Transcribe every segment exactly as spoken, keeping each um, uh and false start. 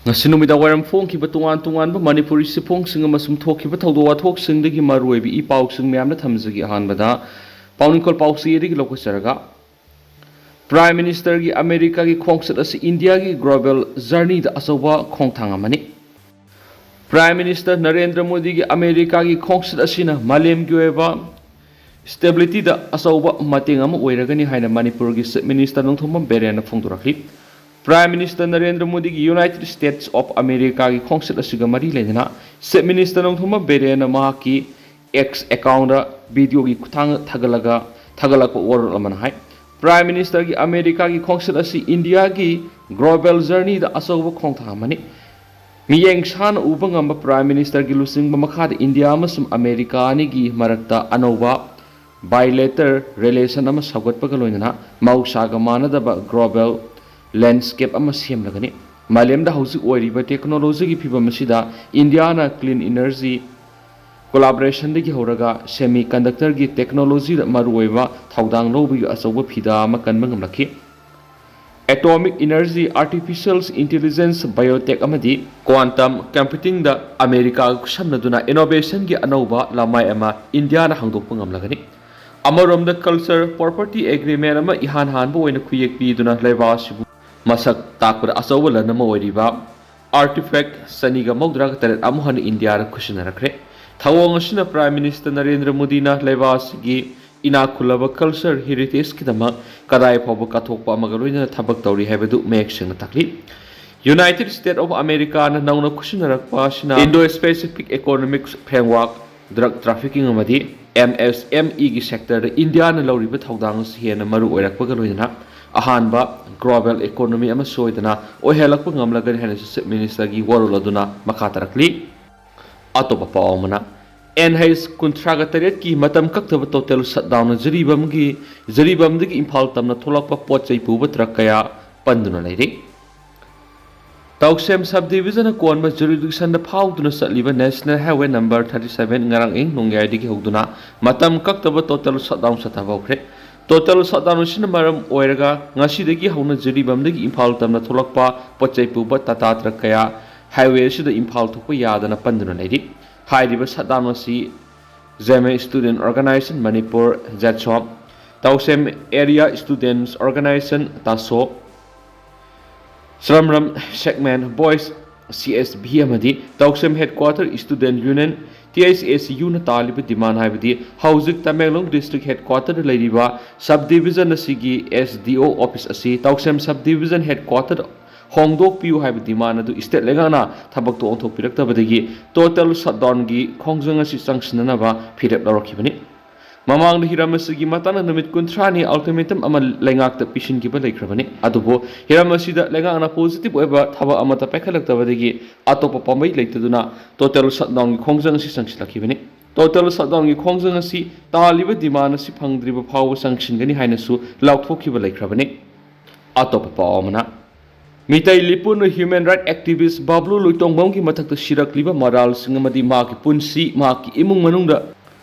ꯉꯁꯤ ꯅꯨꯃꯤꯗꯥꯡ ꯋꯥꯏꯔꯝ ꯐꯣꯡꯈꯤꯕ ꯇꯣꯉꯥꯟ ꯇꯣꯉꯥꯟꯕ ꯃꯅꯤꯄꯨꯔꯤ ꯆꯦꯐꯣꯡꯁꯤꯡ ꯑꯃꯁꯨꯡ ꯊꯣꯛꯈꯤꯕ ꯊꯧꯗꯣꯛ ꯋꯥꯊꯣꯛꯁꯤꯡꯗꯒꯤ ꯃꯔꯨꯑꯣꯏꯕ ꯏ ꯄꯥꯎꯁꯤꯡ ꯃꯌꯥꯝꯅ ꯊꯝꯖꯒꯦ꯫ ꯑꯍꯥꯟꯕꯗ ꯄꯥꯎꯅꯤꯡꯈꯣꯜ ꯄꯥꯎꯆꯦꯗꯒꯤ ꯂꯧꯈꯠꯆꯔꯒ, ꯄ꯭ꯔꯥꯏꯝ ꯃꯤꯅꯤꯁꯇꯔꯒꯤ ꯑꯃꯦꯔꯤꯀꯥꯒꯤ ꯈꯣꯡꯆꯠ ꯑꯁꯤ ꯏꯟꯗꯤꯌꯥꯒꯤ ꯒ꯭ꯂꯣꯕꯦꯜ ꯖꯔꯅꯤꯗ ꯑꯆꯧꯕ ꯈꯣꯡꯊꯥꯡ ꯑꯃꯅꯤ꯫ ꯄ꯭ꯔꯥꯏꯝ ꯃꯤꯅꯤꯁꯇꯔ ꯅꯔꯦꯟꯗ꯭ꯔ ꯃꯣꯗꯤꯒꯤ ꯑꯃꯦꯔꯤꯀꯥꯒꯤ ꯈꯣꯡꯆꯠ ꯑꯁꯤꯅ ꯃꯥꯂꯦꯝꯒꯤ ꯑꯣꯏꯕ ꯁ꯭ꯇꯦꯕꯤꯂꯤꯇꯤꯗ ꯑꯆꯧꯕ ꯃꯇꯦꯡ ꯑꯃ ꯑꯣꯏꯔꯒꯅꯤ ꯍꯥꯏꯅ ꯃꯅꯤꯄꯨꯔꯒꯤ ꯆꯤꯐ ꯃꯤꯅꯤꯁꯇꯔ ꯅꯣꯡꯊꯣꯝꯕꯝ ꯕꯤꯔꯦꯟꯅ ꯐꯣꯡꯗꯣꯔꯛꯂꯤ꯫ ꯄ꯭ꯔꯥꯏꯝ ꯃꯤꯅꯤꯁꯇꯔ ꯅꯔꯦꯟꯗ꯭ꯔ ꯃꯣꯗꯤꯒꯤ ꯌꯨꯅꯥꯏꯇꯦꯗ ꯁ꯭ꯇꯦꯠꯁ ꯑꯣꯐ ꯑꯃꯦꯔꯤꯀꯥꯒꯤ ꯈꯣꯡꯆꯠ ꯑꯁꯤꯒ ꯃꯔꯤ ꯂꯩꯅꯅ ꯆꯤꯐ ꯃꯤꯅꯤꯁꯇꯔ ꯅꯣꯡꯊꯣꯝꯕꯝ ꯕꯤꯔꯦꯟꯅ ꯃꯍꯥꯛꯀꯤ ꯑꯦꯛꯁ ꯑꯦꯀꯥꯎꯟꯗ ꯚꯤꯗꯤꯑꯣꯒꯤ ꯈꯨꯠꯊꯥꯡꯗ ꯊꯥꯒꯠꯂꯒ, ꯊꯥꯒꯠꯂꯛꯄ ꯋꯥꯔꯣꯜ ꯑꯃꯅ ꯍꯥꯏ, ꯄ꯭ꯔꯥꯏꯝ ꯃꯤꯅꯤꯁꯇꯔꯒꯤ ꯑꯃꯦꯔꯤꯀꯥꯒꯤ ꯈꯣꯡꯆꯠ ꯑꯁꯤ ꯏꯟꯗꯤꯌꯥꯒꯤ ꯒ꯭ꯂꯣꯕꯦꯜ ꯖꯔꯅꯤꯗ ꯑꯆꯧꯕ ꯈꯣꯡꯊꯥꯡ ꯑꯃꯅꯤ꯫ ꯃꯤꯠꯌꯦꯡ ꯁꯥꯅ ꯎꯕ ꯉꯝꯕ ꯄ꯭ꯔꯥꯏꯝ ꯃꯤꯅꯤꯁꯇꯔꯒꯤ ꯂꯨꯆꯤꯡꯕ ꯃꯈꯥꯗ ꯏꯟꯗꯤꯌꯥ ꯑꯃꯁꯨꯡ ꯑꯃꯦꯔꯤꯀꯥ ꯑꯅꯤꯒꯤ ꯃꯔꯛꯇ ꯑꯅꯧꯕ ꯕꯥꯏꯂꯦꯇꯔ ꯔꯤꯂꯦꯁꯟ ꯑꯃ ꯁꯧꯒꯠꯄꯒ ꯂꯣꯏꯅꯅ ꯃꯍꯧꯁꯥꯒ ꯃꯥꯟꯅꯗꯕ ꯒ꯭ꯂꯣꯕꯦꯜ ꯂꯦꯟꯗꯁ꯭ꯀꯦꯞ ꯑꯃ ꯁꯦꯝꯂꯒꯅꯤ꯫ ꯃꯥꯂꯦꯝꯗ ꯍꯧꯖꯤꯛ ꯑꯣꯏꯔꯤꯕ ꯇꯦꯛꯅꯣꯂꯣꯖꯤꯒꯤ ꯐꯤꯚꯝ ꯑꯁꯤꯗ ꯏꯟꯗꯤꯌꯥꯅ ꯀ꯭ꯂꯤꯟ ꯏꯅꯔꯖꯤ ꯀꯣꯂꯥꯕꯣꯔꯦꯁꯟꯗꯒꯤ ꯍꯧꯔꯒ ꯁꯦꯃꯤ ꯀꯟꯗꯛꯇꯔꯒꯤ ꯇꯦꯛꯅꯣꯂꯣꯖꯤꯗ ꯃꯔꯨꯑꯣꯏꯕ ꯊꯧꯗꯥꯡ ꯂꯧꯕꯒꯤ ꯑꯆꯧꯕ ꯐꯤꯗꯥ ꯑꯃ ꯀꯟꯕ ꯉꯝꯂꯛꯈꯤ꯫ Atomic energy, artificial intelligence, biotech ꯑꯃꯗꯤ ꯀ꯭ꯋꯥꯟꯇꯝ ꯀꯝꯄ꯭ꯌꯨꯇꯤꯡꯗ ꯑꯃꯦꯔꯤꯀꯥꯒ ꯈꯨꯠꯁꯝꯅꯗꯨꯅ ꯏꯅꯣꯚꯦꯁꯟꯒꯤ ꯑꯅꯧꯕ ꯂꯃꯥꯏ ꯑꯃ ꯏꯟꯗꯤꯌꯥꯅ ꯍꯥꯡꯗꯣꯛꯄ ꯉꯝꯂꯒꯅꯤ꯫ ꯑꯃꯔꯣꯝꯗ, ꯀꯜꯆꯔ ꯄ꯭ꯔꯣꯄꯔꯇꯤ ꯑꯦꯒ꯭ꯔꯤꯃꯦꯟ ꯑꯃ ꯏꯍꯥꯟ ꯍꯥꯟꯕ ꯑꯣꯏꯅ ꯈꯨꯌꯦꯛ ꯄꯤꯗꯨꯅ ꯂꯩꯕꯥꯛ ꯑꯁꯤꯕꯨ ꯃꯁꯛ ꯇꯥꯛꯄꯗ ꯑꯆꯧꯕ ꯂꯟ ꯑꯃ ꯑꯣꯏꯔꯤꯕ ꯑꯥꯔꯇꯤꯐꯦꯛ ꯆꯅꯤꯒ ꯃꯧꯗ꯭ꯔꯥꯒ ꯇꯔꯦꯠ ꯑꯃꯨꯛ ꯍꯟꯅ ꯏꯟꯗꯤꯌꯥꯗ ꯈꯨꯠꯁꯤꯟꯅꯔꯛꯈ꯭ꯔꯦ꯫ ꯊꯧꯑꯣꯡ ꯑꯁꯤꯅ ꯄ꯭ꯔꯥꯏꯝ ꯃꯤꯅꯤꯁꯇꯔ ꯅꯔꯦꯟꯗ꯭ꯔ ꯃꯣꯗꯤꯅ ꯂꯩꯕꯥꯛ ꯑꯁꯤꯒꯤ ꯏꯅꯥꯛ ꯈꯨꯜꯂꯕ ꯀꯜꯆꯔ ꯍꯦꯔꯤꯇꯦꯖꯀꯤꯗꯃꯛ ꯀꯗꯥꯏ ꯐꯥꯎꯕ ꯀꯠꯊꯣꯛꯄ ꯑꯃꯒ ꯂꯣꯏꯅꯅ ꯊꯕꯛ ꯇꯧꯔꯤ ꯍꯥꯏꯕꯗꯨ ꯃꯌꯦꯛ ꯁꯦꯡꯅ ꯇꯥꯛꯂꯤ꯫ ꯌꯨꯅꯥꯏꯇꯦꯗ ꯁ꯭ꯇꯦꯠ ꯑꯣꯐ ꯑꯃꯦꯔꯤꯀꯥꯅ ꯅꯧꯅ ꯈꯨꯠꯁꯤꯟꯅꯔꯛꯄ ꯑꯁꯤꯅ Indo Pacific economic framework, drug trafficking ꯑꯃꯗꯤ ꯑꯦꯝ ꯑꯦꯁ ꯑꯦꯝ ꯏꯒꯤ ꯁꯦꯛꯇꯔꯗ ꯏꯟꯗꯤꯌꯥꯅ ꯂꯧꯔꯤꯕ ꯊꯧꯗꯥꯡ ꯑꯁꯤ ꯍꯦꯟꯅ ꯃꯔꯨ ꯑꯣꯏꯔꯛꯄꯒ ꯂꯣꯏꯅꯅ ꯑꯍꯥꯟꯕ ꯒ꯭ꯂꯣꯕꯦꯜ ꯏꯀꯣꯅꯣꯃꯤ ꯑꯃ ꯁꯣꯏꯗꯅ ꯑꯣꯏꯍꯜꯂꯛꯄ ꯉꯝꯂꯒꯅꯤ ꯍꯥꯏꯅꯁꯨ ꯆꯤꯐ ꯃꯤꯅꯤꯁꯇꯔꯒꯤ ꯋꯥꯔꯣꯜ ꯑꯗꯨꯅ ꯃꯈꯥ ꯇꯥꯔꯛꯂꯤ꯫ ꯑꯇꯣꯞꯄ ꯄꯥꯎ ꯑꯃꯅ, ꯑꯦꯟ ꯑꯩꯆ ꯀꯨꯟꯊ꯭ꯔꯥꯒ ꯇꯔꯦꯠꯀꯤ ꯃꯇꯝ ꯀꯛꯇꯕ ꯇꯣꯇꯦꯜ ꯁꯠꯗꯥꯎꯟꯅ ꯖꯤꯔꯤꯕꯥꯝꯒꯤ, ꯖꯤꯔꯤꯕꯥꯝꯗꯒꯤ ꯏꯝꯐꯥꯜ ꯇꯝꯅ ꯊꯣꯛꯂꯛꯄ ꯄꯣꯠ ꯆꯩ ꯄꯨꯕ ꯇ꯭ꯔꯛ ꯀꯌꯥ ꯄꯟꯗꯨꯅ ꯂꯩꯔꯤ꯫ ꯇꯧꯁꯦꯝ ꯁꯕ ꯗꯤꯕꯤꯖꯟꯅ ꯀꯣꯟꯕ ꯖꯨꯔꯤꯗꯤꯛꯁꯟꯗ ꯐꯥꯎꯗꯨꯅ ꯆꯠꯂꯤꯕ national highway number thirty seven ꯉꯔꯥꯡ ꯑꯍꯤꯡ ꯅꯣꯡꯌꯥꯏꯗꯒꯤ ꯍꯧꯗꯨꯅ ꯃꯇꯝ ꯀꯛꯇꯕ ꯇꯣꯇꯦꯜ ꯁꯠꯗꯥꯎꯟ ꯆꯠꯊꯕ ꯍꯧꯈ꯭ꯔꯦ꯫ Total shutdown ꯑꯁꯤꯅ ꯃꯔꯝ ꯑꯣꯏꯔꯒ ꯉꯁꯤꯗꯒꯤ ꯍꯧꯅ ꯖꯤꯔꯤꯕꯥꯝꯗꯒꯤ ꯏꯝꯐꯥꯜ ꯇꯝꯅ ꯊꯣꯛꯂꯛꯄ ꯄꯣꯠ ꯆꯩ ꯄꯨꯕ ꯇꯥꯇꯥ ꯇ꯭ꯔꯛ ꯀꯌꯥ highway ꯑꯁꯤꯗ ꯏꯝꯐꯥꯜ ꯊꯣꯛꯄ ꯌꯥꯗꯅ ꯄꯟꯗꯨꯅ ꯂꯩꯔꯤ꯫ ꯍꯥꯏꯔꯤꯕ shutdown ꯑꯁꯤ Zeme Student Organisation Manipur, ꯖꯦꯠꯁꯣ, ꯇꯧꯁꯦꯝ Area Students Organisation, ꯇꯥꯁꯣ, ꯁ꯭ꯔꯝꯔꯝ Segment Boys, ꯁꯤ ꯑꯦꯁ ꯕꯤ, ꯑꯃꯗꯤ Tousem Headquarter Student Union, T H A C ꯌꯨꯅ ꯇꯥꯜꯂꯤꯕ demand ꯍꯥꯏꯕꯗꯤ ꯍꯧꯖꯤꯛ ꯇꯃꯦꯡꯂꯣꯡ District Headquarter ꯗ ꯂꯩꯔꯤꯕ Sub Division ꯑꯁꯤꯒꯤ ꯑꯦꯁ ꯗꯤ ꯑꯣ office ꯑꯁꯤ ꯇꯧꯁꯦꯝ Sub Division Headquarter ꯍꯣꯡꯗꯣꯛꯄꯤꯌꯨ ꯍꯥꯏꯕ demand ꯑꯗꯨ state ꯂꯩꯉꯥꯛꯅ ꯊꯕꯛꯇ ꯑꯣꯟꯊꯣꯛꯄꯤꯔꯛꯇꯕꯗꯒꯤ total shutdown ꯒꯤ ꯈꯣꯡꯖꯪ ꯑꯁꯤ ꯆꯪꯁꯤꯟꯅꯅꯕ ꯐꯤꯔꯦꯞ ꯂꯧꯔꯛꯈꯤꯕꯅꯤ꯫ ꯃꯃꯥꯡꯗ ꯍꯤꯔꯝ ꯑꯁꯤꯒꯤ ꯃꯇꯥꯡꯗ ꯅꯨꯃꯤꯠ ꯀꯨꯟꯊ꯭ꯔꯥꯅꯤ ultimatum ꯑꯃ ꯂꯩꯉꯥꯛꯇ ꯄꯤꯁꯤꯟꯈꯤꯕ ꯂꯩꯈ꯭ꯔꯕꯅꯤ꯫ ꯑꯗꯨꯕꯨ ꯍꯤꯔꯝ ꯑꯁꯤꯗ ꯂꯩꯉꯥꯛꯅ positive ꯑꯣꯏꯕ ꯊꯕꯛ ꯑꯃꯠꯇ ꯄꯥꯏꯈꯠꯂꯛꯇꯕꯗꯒꯤ ꯑꯇꯣꯞꯄ ꯄꯥꯝꯕꯩ ꯂꯩꯇꯗꯨꯅ total shutdown ꯒꯤ ꯈꯣꯡꯖꯪ ꯑꯁꯤ ꯆꯪꯁꯤꯜꯂꯛꯈꯤꯕꯅꯤ꯫ Total shutdown ꯒꯤ ꯈꯣꯡꯖꯪ ꯑꯁꯤ ꯇꯥꯜꯂꯤꯕ demand ꯑꯁꯤ ꯐꯪꯗ꯭ꯔꯤꯕ ꯐꯥꯎꯕ ꯆꯪꯁꯤꯟꯒꯅꯤ ꯍꯥꯏꯅꯁꯨ ꯂꯥꯎꯊꯣꯛꯈꯤꯕ ꯂꯩꯈ꯭ꯔꯕꯅꯤ꯫ ꯑꯇꯣꯞꯄ ꯄꯥꯎ ꯑꯃꯅ, ꯃꯤꯇꯩ ꯂꯤꯄꯨꯟ human right activist ꯕꯥꯕ꯭ꯂꯨ ꯂꯣꯏꯇꯣꯡꯕꯝꯒꯤ ꯃꯊꯛꯇ ꯁꯤꯔꯛꯂꯤꯕ ꯃꯔꯥꯜꯁꯤꯡ ꯑꯃꯗꯤ ꯃꯍꯥꯛꯀꯤ ꯄꯨꯟꯁꯤ, ꯃꯍꯥꯛꯀꯤ ꯏꯃꯨꯡ ꯃꯅꯨꯡꯗ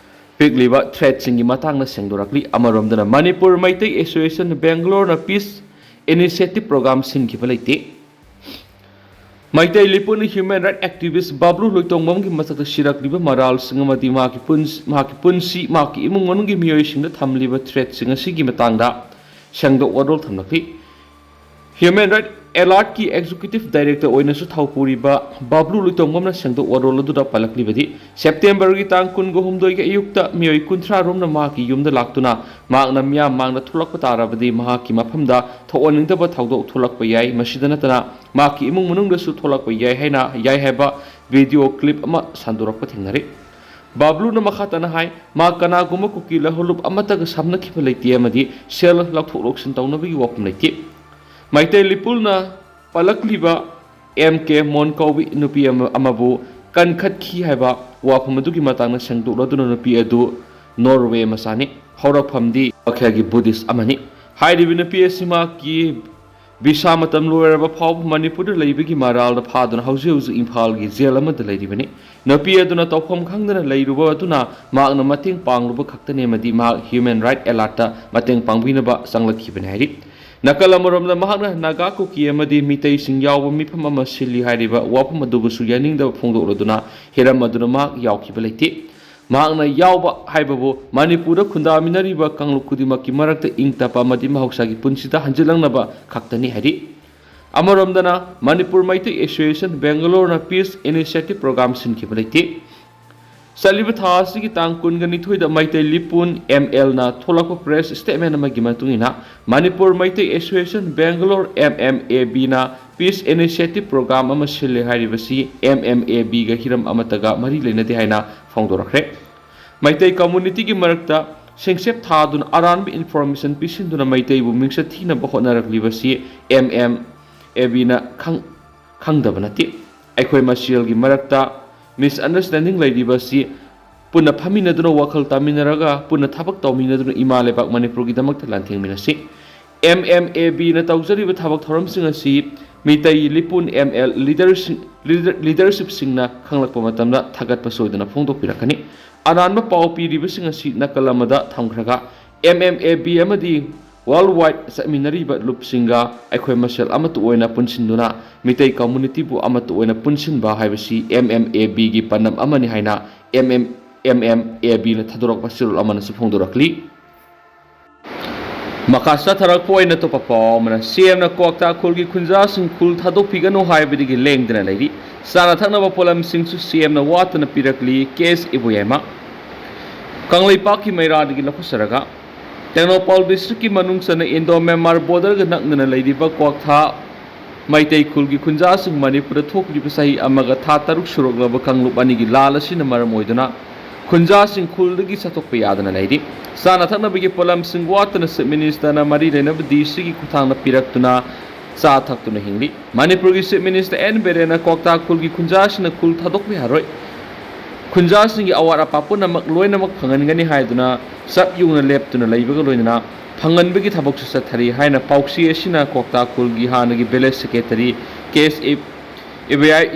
ꯄꯤꯛꯂꯤꯕ threat ꯁꯤꯡꯒꯤ ꯃꯇꯥꯡꯗ ꯁꯦꯡꯗꯣꯔꯛꯂꯤ꯫ ꯑꯃꯔꯣꯝꯗꯅ ꯃꯅꯤꯄꯨꯔ ꯃꯩꯇꯩ Association Bangalore ꯅ peace initiative program ꯁꯤꯟꯈꯤꯕ ꯂꯩꯇꯦ꯫ ꯃꯩꯇꯩ ꯂꯤꯄꯨꯟ human right activist ꯕꯥꯕ꯭ꯂꯨ ꯂꯣꯏꯇꯣꯡꯕꯝꯒꯤ ꯃꯊꯛꯇ ꯁꯤꯔꯛꯂꯤꯕ ꯃꯔꯥꯜꯁꯤꯡ ꯑꯃꯗꯤ ꯃꯍꯥꯛꯀꯤ ꯄꯨꯟꯁꯤ, ꯃꯍꯥꯛꯀꯤ ꯄꯨꯟꯁꯤ, ꯃꯍꯥꯛꯀꯤ ꯏꯃꯨꯡ ꯃꯅꯨꯡꯒꯤ ꯃꯤꯑꯣꯏꯁꯤꯡꯗ ꯊꯝꯂꯤꯕ threat ꯁꯤꯡ ꯑꯁꯤꯒꯤ ꯃꯇꯥꯡꯗ ꯁꯦꯡꯗꯣꯛ ꯋꯥꯔꯣꯜ ꯊꯝꯂꯛꯂꯤ꯫ Human Right Alert ꯀꯤ Executive Director ꯑꯣꯏꯅꯁꯨ ꯊꯧꯄꯨꯔꯤꯕ ꯕꯥꯕ꯭ꯂꯨ ꯂꯣꯏꯇꯣꯡꯕꯝꯅ ꯁꯦꯡꯗꯣꯛ ꯋꯥꯔꯣꯜ ꯑꯗꯨꯗ ꯄꯜꯂꯛꯂꯤꯕꯗꯤ, September ꯒꯤ ꯇꯥꯡ ꯀꯨꯟꯒ ꯍꯨꯝꯗꯣꯏꯒꯤ ꯑꯌꯨꯛꯇ ꯃꯤꯑꯣꯏ ꯀꯨꯟꯊ꯭ꯔꯥ ꯔꯣꯝꯅ ꯃꯍꯥꯛꯀꯤ ꯌꯨꯝꯗ ꯂꯥꯛꯇꯨꯅ ꯃꯍꯥꯛꯅ ꯃꯤꯌꯥꯝ ꯃꯥꯡꯗ ꯊꯣꯛꯂꯛꯄ ꯇꯥꯔꯕꯗꯤ ꯃꯍꯥꯛꯀꯤ ꯃꯐꯝꯗ ꯊꯣꯛꯍꯟꯅꯤꯡꯗꯕ ꯊꯧꯗꯣꯛ ꯊꯣꯛꯂꯛꯄ ꯌꯥꯏ꯫ ꯃꯁꯤꯗ ꯅꯠꯇꯅ ꯃꯍꯥꯛꯀꯤ ꯏꯃꯨꯡ ꯃꯅꯨꯡꯗꯁꯨ ꯊꯣꯛꯂꯛꯄ ꯌꯥꯏ ꯍꯥꯏꯅ, ꯌꯥꯏ ꯍꯥꯏꯕ video clip ꯑꯃ ꯁꯟꯗꯣꯔꯛꯄ ꯊꯦꯡꯅꯔꯤ꯫ ꯕꯥꯕ꯭ꯂꯨꯅ ꯃꯈꯥ ꯇꯥꯅ ꯍꯥꯏ, ꯃꯍꯥꯛ ꯀꯅꯥꯒꯨꯝꯕ ꯀꯨꯀꯤ ꯂꯍꯣꯂꯨꯞ ꯑꯃꯠꯇꯒ ꯁꯝꯅꯈꯤꯕ ꯂꯩꯇꯦ ꯑꯃꯗꯤ ꯁꯦꯜ ꯂꯧꯊꯣꯛ ꯂꯧꯁꯤꯟ ꯇꯧꯅꯕꯒꯤ ꯋꯥꯐꯝ ꯂꯩꯇꯦ꯫ ꯃꯩꯇꯩ ꯂꯤꯄꯨꯜꯅ ꯄꯜꯂꯛꯂꯤꯕ ꯑꯦꯝ ꯀꯦ ꯃꯣꯟ ꯀꯧꯕꯤ ꯅꯨꯄꯤ ꯑꯃ, ꯑꯃꯕꯨ ꯀꯟꯈꯠꯈꯤ ꯍꯥꯏꯕ ꯋꯥꯐꯝ ꯑꯗꯨꯒꯤ ꯃꯇꯥꯡꯗ ꯁꯦꯡꯗꯣꯛꯂꯗꯨꯅ ꯅꯨꯄꯤ ꯑꯗꯨ ꯅꯣꯔꯋꯦ ꯃꯆꯥꯅꯤ꯫ ꯍꯧꯔꯛꯐꯝꯗꯤ ꯋꯥꯈꯦꯜꯒꯤ Buddhist ꯑꯃꯅꯤ꯫ ꯍꯥꯏꯔꯤꯕ ꯅꯨꯄꯤ ꯑꯁꯤ ꯃꯍꯥꯛꯀꯤ ꯚꯤꯁꯥ ꯃꯇꯝ ꯂꯣꯏꯔꯕ ꯐꯥꯎꯕ ꯃꯅꯤꯄꯨꯔꯗ ꯂꯩꯕꯒꯤ ꯃꯔꯥꯜꯗ ꯐꯥꯗꯨꯅ ꯍꯧꯖꯤꯛ ꯍꯧꯖꯤꯛ ꯏꯝꯐꯥꯜꯒꯤ ꯖꯦꯜ ꯑꯃꯗ ꯂꯩꯔꯤꯕꯅꯤ꯫ ꯅꯨꯄꯤ ꯑꯗꯨꯅ ꯇꯧꯐꯝ ꯈꯪꯗꯅ ꯂꯩꯔꯨꯕ ꯑꯗꯨꯅ ꯃꯍꯥꯛꯅ ꯃꯇꯦꯡ ꯄꯥꯡꯂꯨꯕ ꯈꯛꯇꯅꯦ ꯑꯃꯗꯤ ꯃꯍꯥꯛ ꯍ꯭ꯌꯨꯃꯦꯟ ꯔꯥꯏꯠ ꯑꯦꯂꯥꯔꯠꯇ ꯃꯇꯦꯡ ꯄꯥꯡꯕꯤꯅꯕ ꯆꯪꯂꯛꯈꯤꯕꯅꯤ ꯍꯥꯏꯔꯤ꯫ ꯅꯥꯀꯜ ꯑꯃꯔꯣꯝꯗ ꯃꯍꯥꯛꯅ ꯅꯥꯒꯥ ꯀꯨꯀꯤ ꯑꯃꯗꯤ ꯃꯤꯇꯩꯁꯤꯡ ꯌꯥꯎꯕ ꯃꯤꯐꯝ ꯑꯃ ꯁꯤꯜꯂꯤ ꯍꯥꯏꯔꯤꯕ ꯋꯥꯐꯝ ꯑꯗꯨꯕꯨꯁꯨ ꯌꯥꯅꯤꯡꯗꯕ ꯐꯣꯡꯗꯣꯛꯂꯗꯨꯅ ꯍꯤꯔꯝ ꯑꯗꯨꯅ ꯃꯍꯥꯛ ꯌꯥꯎꯈꯤꯕ ꯂꯩꯇꯦ꯫ ꯃꯍꯥꯛꯅ ꯌꯥꯎꯕ ꯍꯥꯏꯕꯕꯨ ꯃꯅꯤꯄꯨꯔꯗ ꯈꯨꯟꯗꯥꯃꯤꯟꯅꯔꯤꯕ ꯀꯥꯡꯂꯨꯞ ꯈꯨꯗꯤꯡꯃꯛꯀꯤ ꯃꯔꯛꯇ ꯏꯪ ꯇꯞꯄ ꯑꯃꯗꯤ ꯃꯍꯧꯁꯥꯒꯤ ꯄꯨꯟꯁꯤꯗ ꯍꯟꯖꯤꯜꯂꯛꯅꯕ ꯈꯛꯇꯅꯤ ꯍꯥꯏꯔꯤ꯫ ꯑꯃꯔꯣꯝꯗꯅ ꯃꯅꯤꯄꯨꯔ ꯃꯩꯇꯩ ꯑꯦꯁꯣꯁꯤꯌꯦꯁꯟ ꯕꯦꯡꯒꯂꯣꯔꯅ ꯄꯤꯁ ꯏꯅꯤꯁꯤꯌꯦꯇꯤꯚ ꯄ꯭ꯔꯣꯒ꯭ꯔꯥꯝ ꯁꯤꯟꯈꯤꯕ ꯂꯩꯇꯦ꯫ ꯆꯠꯂꯤꯕ ꯊꯥ ꯑꯁꯤꯒꯤ ꯇꯥꯡ ꯀꯨꯟꯒ ꯅꯤꯊꯣꯏꯗ ꯃꯩꯇꯩ ꯂꯤꯄꯨꯟ ꯑꯦꯝ ꯑꯦꯜꯅ ꯊꯣꯛꯂꯛꯄ ꯄ꯭ꯔꯦꯁ ꯁ꯭ꯇꯦꯠꯃꯦꯟ ꯑꯃꯒꯤ ꯃꯇꯨꯡ ꯏꯟꯅ, Manipur Meitei association Bangalore, M M A ꯕꯤꯅ ꯄꯤꯁ ꯏꯅꯤꯁꯤꯌꯦꯇꯤꯚ ꯄ꯭ꯔꯣꯒ꯭ꯔꯥꯝ ꯑꯃ ꯁꯤꯜꯂꯦ ꯍꯥꯏꯔꯤꯕꯁꯤ ꯑꯦꯝ ꯑꯦꯝ ꯑꯦ ꯕꯤꯒ ꯍꯤꯔꯝ ꯑꯃꯠꯇꯒ ꯃꯔꯤ ꯂꯩꯅꯗꯦ ꯍꯥꯏꯅ ꯐꯣꯡꯗꯣꯔꯛꯈ꯭ꯔꯦ꯫ ꯃꯩꯇꯩ ꯀꯝꯃꯨꯅꯤꯇꯤꯒꯤ ꯃꯔꯛꯇ ꯁꯦꯡꯆꯦꯞ ꯊꯥꯗꯨꯅ ꯑꯔꯥꯟꯕ ꯏꯟꯐꯣꯔꯃꯦꯁꯟ ꯄꯤꯁꯤꯟꯗꯨꯅ ꯃꯩꯇꯩꯕꯨ ꯃꯤꯡꯆꯠ ꯊꯤꯅꯕ ꯍꯣꯠꯅꯔꯛꯂꯤꯕꯁꯤ ꯑꯦꯝ ꯑꯦꯝ ꯑꯦ ꯕꯤꯅ ꯈꯪ-, ꯈꯪꯗꯕ ꯅꯠꯇꯦ꯫ ꯑꯩꯈꯣꯏ ꯃꯁꯦꯜꯒꯤ ꯃꯔꯛꯇ ꯃꯤꯁꯑꯟꯗꯔꯁ꯭ꯇꯦꯟꯗꯤꯡ ꯂꯩꯔꯤꯕꯁꯤ ꯄꯨꯟꯅ ꯐꯝꯃꯤꯟꯅꯗꯨꯅ ꯋꯥꯈꯜ ꯇꯥꯃꯤꯟꯅꯔꯒ, ꯄꯨꯟꯅ ꯊꯕꯛ ꯇꯧꯃꯤꯟꯅꯗꯨꯅ ꯏꯃꯥ ꯂꯩꯕꯥꯛ ꯃꯅꯤꯄꯨꯔꯒꯤꯗꯃꯛꯇ ꯂꯥꯟꯊꯦꯡꯃꯤꯟꯅꯁꯤ꯫ ꯑꯦꯝ ꯑꯦꯝ ꯑꯦ ꯕꯤꯅ ꯇꯧꯖꯔꯤꯕ ꯊꯕꯛ ꯊꯧꯔꯝꯁꯤꯡ ꯑꯁꯤ ꯃꯤꯇꯩ ꯂꯤꯄꯨꯟ ꯑꯦꯝ ꯑꯦꯜ ꯂꯤꯗꯔꯁꯤꯡ-, ꯂꯤꯗꯔ-, ꯂꯤꯗꯔꯁꯤꯞꯁꯤꯡꯅ ꯈꯪꯂꯛꯄ ꯃꯇꯝꯗ ꯊꯥꯒꯠꯄ ꯁꯣꯏꯗꯅ ꯐꯣꯡꯗꯣꯛꯄꯤꯔꯛꯀꯅꯤ꯫ ꯑꯔꯥꯟꯕ ꯄꯥꯎ ꯄꯤꯔꯤꯕꯁꯤꯡ ꯑꯁꯤ ꯅꯥꯀꯜ ꯑꯃꯗ ꯊꯝꯈ꯭ꯔꯒ, ꯑꯦꯝ ꯑꯦꯝ ꯑꯦ ꯕꯤ ꯑꯃꯗꯤ ꯋꯥꯔꯜ ꯋꯥꯏꯗ ꯆꯠꯃꯤꯟꯅꯔꯤꯕ ꯂꯨꯞꯁꯤꯡꯒ ꯑꯩꯈꯣꯏ ꯃꯁꯦꯜ ꯑꯃꯠꯇ ꯑꯣꯏꯅ ꯄꯨꯟꯁꯤꯟꯗꯨꯅ ꯃꯤꯇꯩ ꯀꯝꯃꯨꯅꯤꯇꯤꯕꯨ ꯑꯃꯠꯇ ꯑꯣꯏꯅ ꯄꯨꯟꯁꯤꯟꯕ ꯍꯥꯏꯕꯁꯤ ꯑꯦꯝ ꯑꯦꯝ ꯑꯦ ꯕꯤꯒꯤ ꯄꯥꯟꯗꯝ ꯑꯃꯅꯤ ꯍꯥꯏꯅ M M, M M A ꯕꯤꯅ ꯊꯥꯗꯣꯔꯛꯄ ꯆꯦꯔꯣꯜ ꯑꯃꯅꯁꯨ ꯐꯣꯡꯗꯣꯔꯛꯂꯤ꯫ ꯃꯈꯥ ꯆꯠꯊꯔꯛꯄ ꯑꯣꯏꯅ ꯑꯇꯣꯞꯄ ꯄꯥꯎ ꯑꯃꯅ, ꯁꯤ ꯑꯦꯝꯅ ꯀ꯭ꯋꯥꯛꯇꯥ ꯈꯨꯜꯒꯤ ꯈꯨꯟꯖꯥꯁꯤꯡ ꯈꯨꯜ ꯊꯥꯗꯣꯛꯄꯤꯒꯅꯨ ꯍꯥꯏꯕꯗꯒꯤ ꯂꯦꯡꯗꯅ ꯂꯩꯔꯤ꯫ ꯆꯥꯅ ꯊꯛꯅꯕ ꯄꯣꯠꯂꯝꯁꯤꯡꯁꯨ ꯁꯤ ꯑꯦꯝꯅ ꯋꯥꯠꯇꯅ ꯄꯤꯔꯛꯂꯤ, ꯀꯦ ꯑꯦꯁ ꯏꯕꯣꯌꯥꯏꯃ꯫ ꯀꯪꯂꯩꯄꯥꯛꯀꯤ ꯃꯩꯔꯥꯗꯒꯤ ꯂꯧꯈꯠꯆꯔꯒ, ꯇꯦꯡꯅꯧꯄꯥꯜ ꯗꯤꯁꯇ꯭ꯔꯤꯛꯀꯤ ꯃꯅꯨꯡ ꯆꯟꯅ ꯏꯟꯗꯣ ꯃ꯭ꯌꯥꯟꯃꯥꯔ ꯕꯣꯔꯗꯔꯒ ꯅꯛꯅꯅ ꯂꯩꯔꯤꯕ ꯀ꯭ꯋꯥꯛꯊꯥ ꯃꯩꯇꯩ ꯈꯨꯜꯒꯤ ꯈꯨꯟꯖꯥꯁꯤꯡ ꯃꯅꯤꯄꯨꯔꯗ ꯊꯣꯛꯂꯤꯕ ꯆꯍꯤ ꯑꯃꯒ ꯊꯥ ꯇꯔꯨꯛ ꯁꯨꯔꯛꯂꯕ ꯀꯥꯡꯂꯨꯞ ꯑꯅꯤꯒꯤ ꯂꯥꯟ ꯑꯁꯤꯅ ꯃꯔꯝ ꯑꯣꯏꯗꯨꯅ ꯈꯨꯟꯖꯥꯁꯤꯡ ꯈꯨꯜꯗꯒꯤ ꯆꯠꯊꯣꯛꯄ ꯌꯥꯗꯅ ꯂꯩꯔꯤ꯫ ꯆꯥꯅ ꯊꯛꯅꯕꯒꯤ ꯄꯣꯠꯂꯝꯁꯤꯡ ꯋꯥꯠꯇꯅ ꯆꯤꯐ ꯃꯤꯅꯤꯁꯇꯔꯅ ꯃꯔꯤ ꯂꯩꯅꯕ ꯗꯤ ꯁꯤꯒꯤ ꯈꯨꯠꯊꯥꯡꯗ ꯄꯤꯔꯛꯇꯨꯅ ꯆꯥ ꯊꯛꯇꯨꯅ ꯍꯤꯡꯂꯤ꯫ ꯃꯅꯤꯄꯨꯔꯒꯤ ꯆꯤꯐ ꯃꯤꯅꯤꯁꯇꯔ ꯑꯦꯟ ꯕꯤꯔꯦꯟꯅ ꯀ꯭ꯋꯥꯛꯇꯥ ꯈꯨꯜꯒꯤ ꯈꯨꯟꯖꯥꯁꯤꯡꯅ ꯈꯨꯜ ꯊꯥꯗꯣꯛꯄ ꯌꯥꯔꯣꯏ, ꯈꯨꯟꯖꯥꯁꯤꯡꯒꯤ ꯑꯋꯥꯠ ꯑꯄꯥ ꯄꯨꯝꯅꯃꯛ ꯂꯣꯏꯅꯃꯛ ꯐꯪꯍꯟꯒꯅꯤ ꯍꯥꯏꯗꯨꯅ ꯆꯞ ꯌꯨꯡꯅ ꯂꯦꯞꯇꯨꯅ ꯂꯩꯕꯒ ꯂꯣꯏꯅꯅ ꯐꯪꯍꯟꯕꯒꯤ ꯊꯕꯛꯁꯨ ꯆꯠꯊꯔꯤ ꯍꯥꯏꯅ ꯄꯥꯎꯆꯦ ꯑꯁꯤꯅ ꯀ꯭ꯋꯥꯛꯇꯥ ꯈꯨꯜꯒꯤ ꯍꯥꯟꯅꯒꯤ village secretary ꯀꯦ ꯑꯦꯁ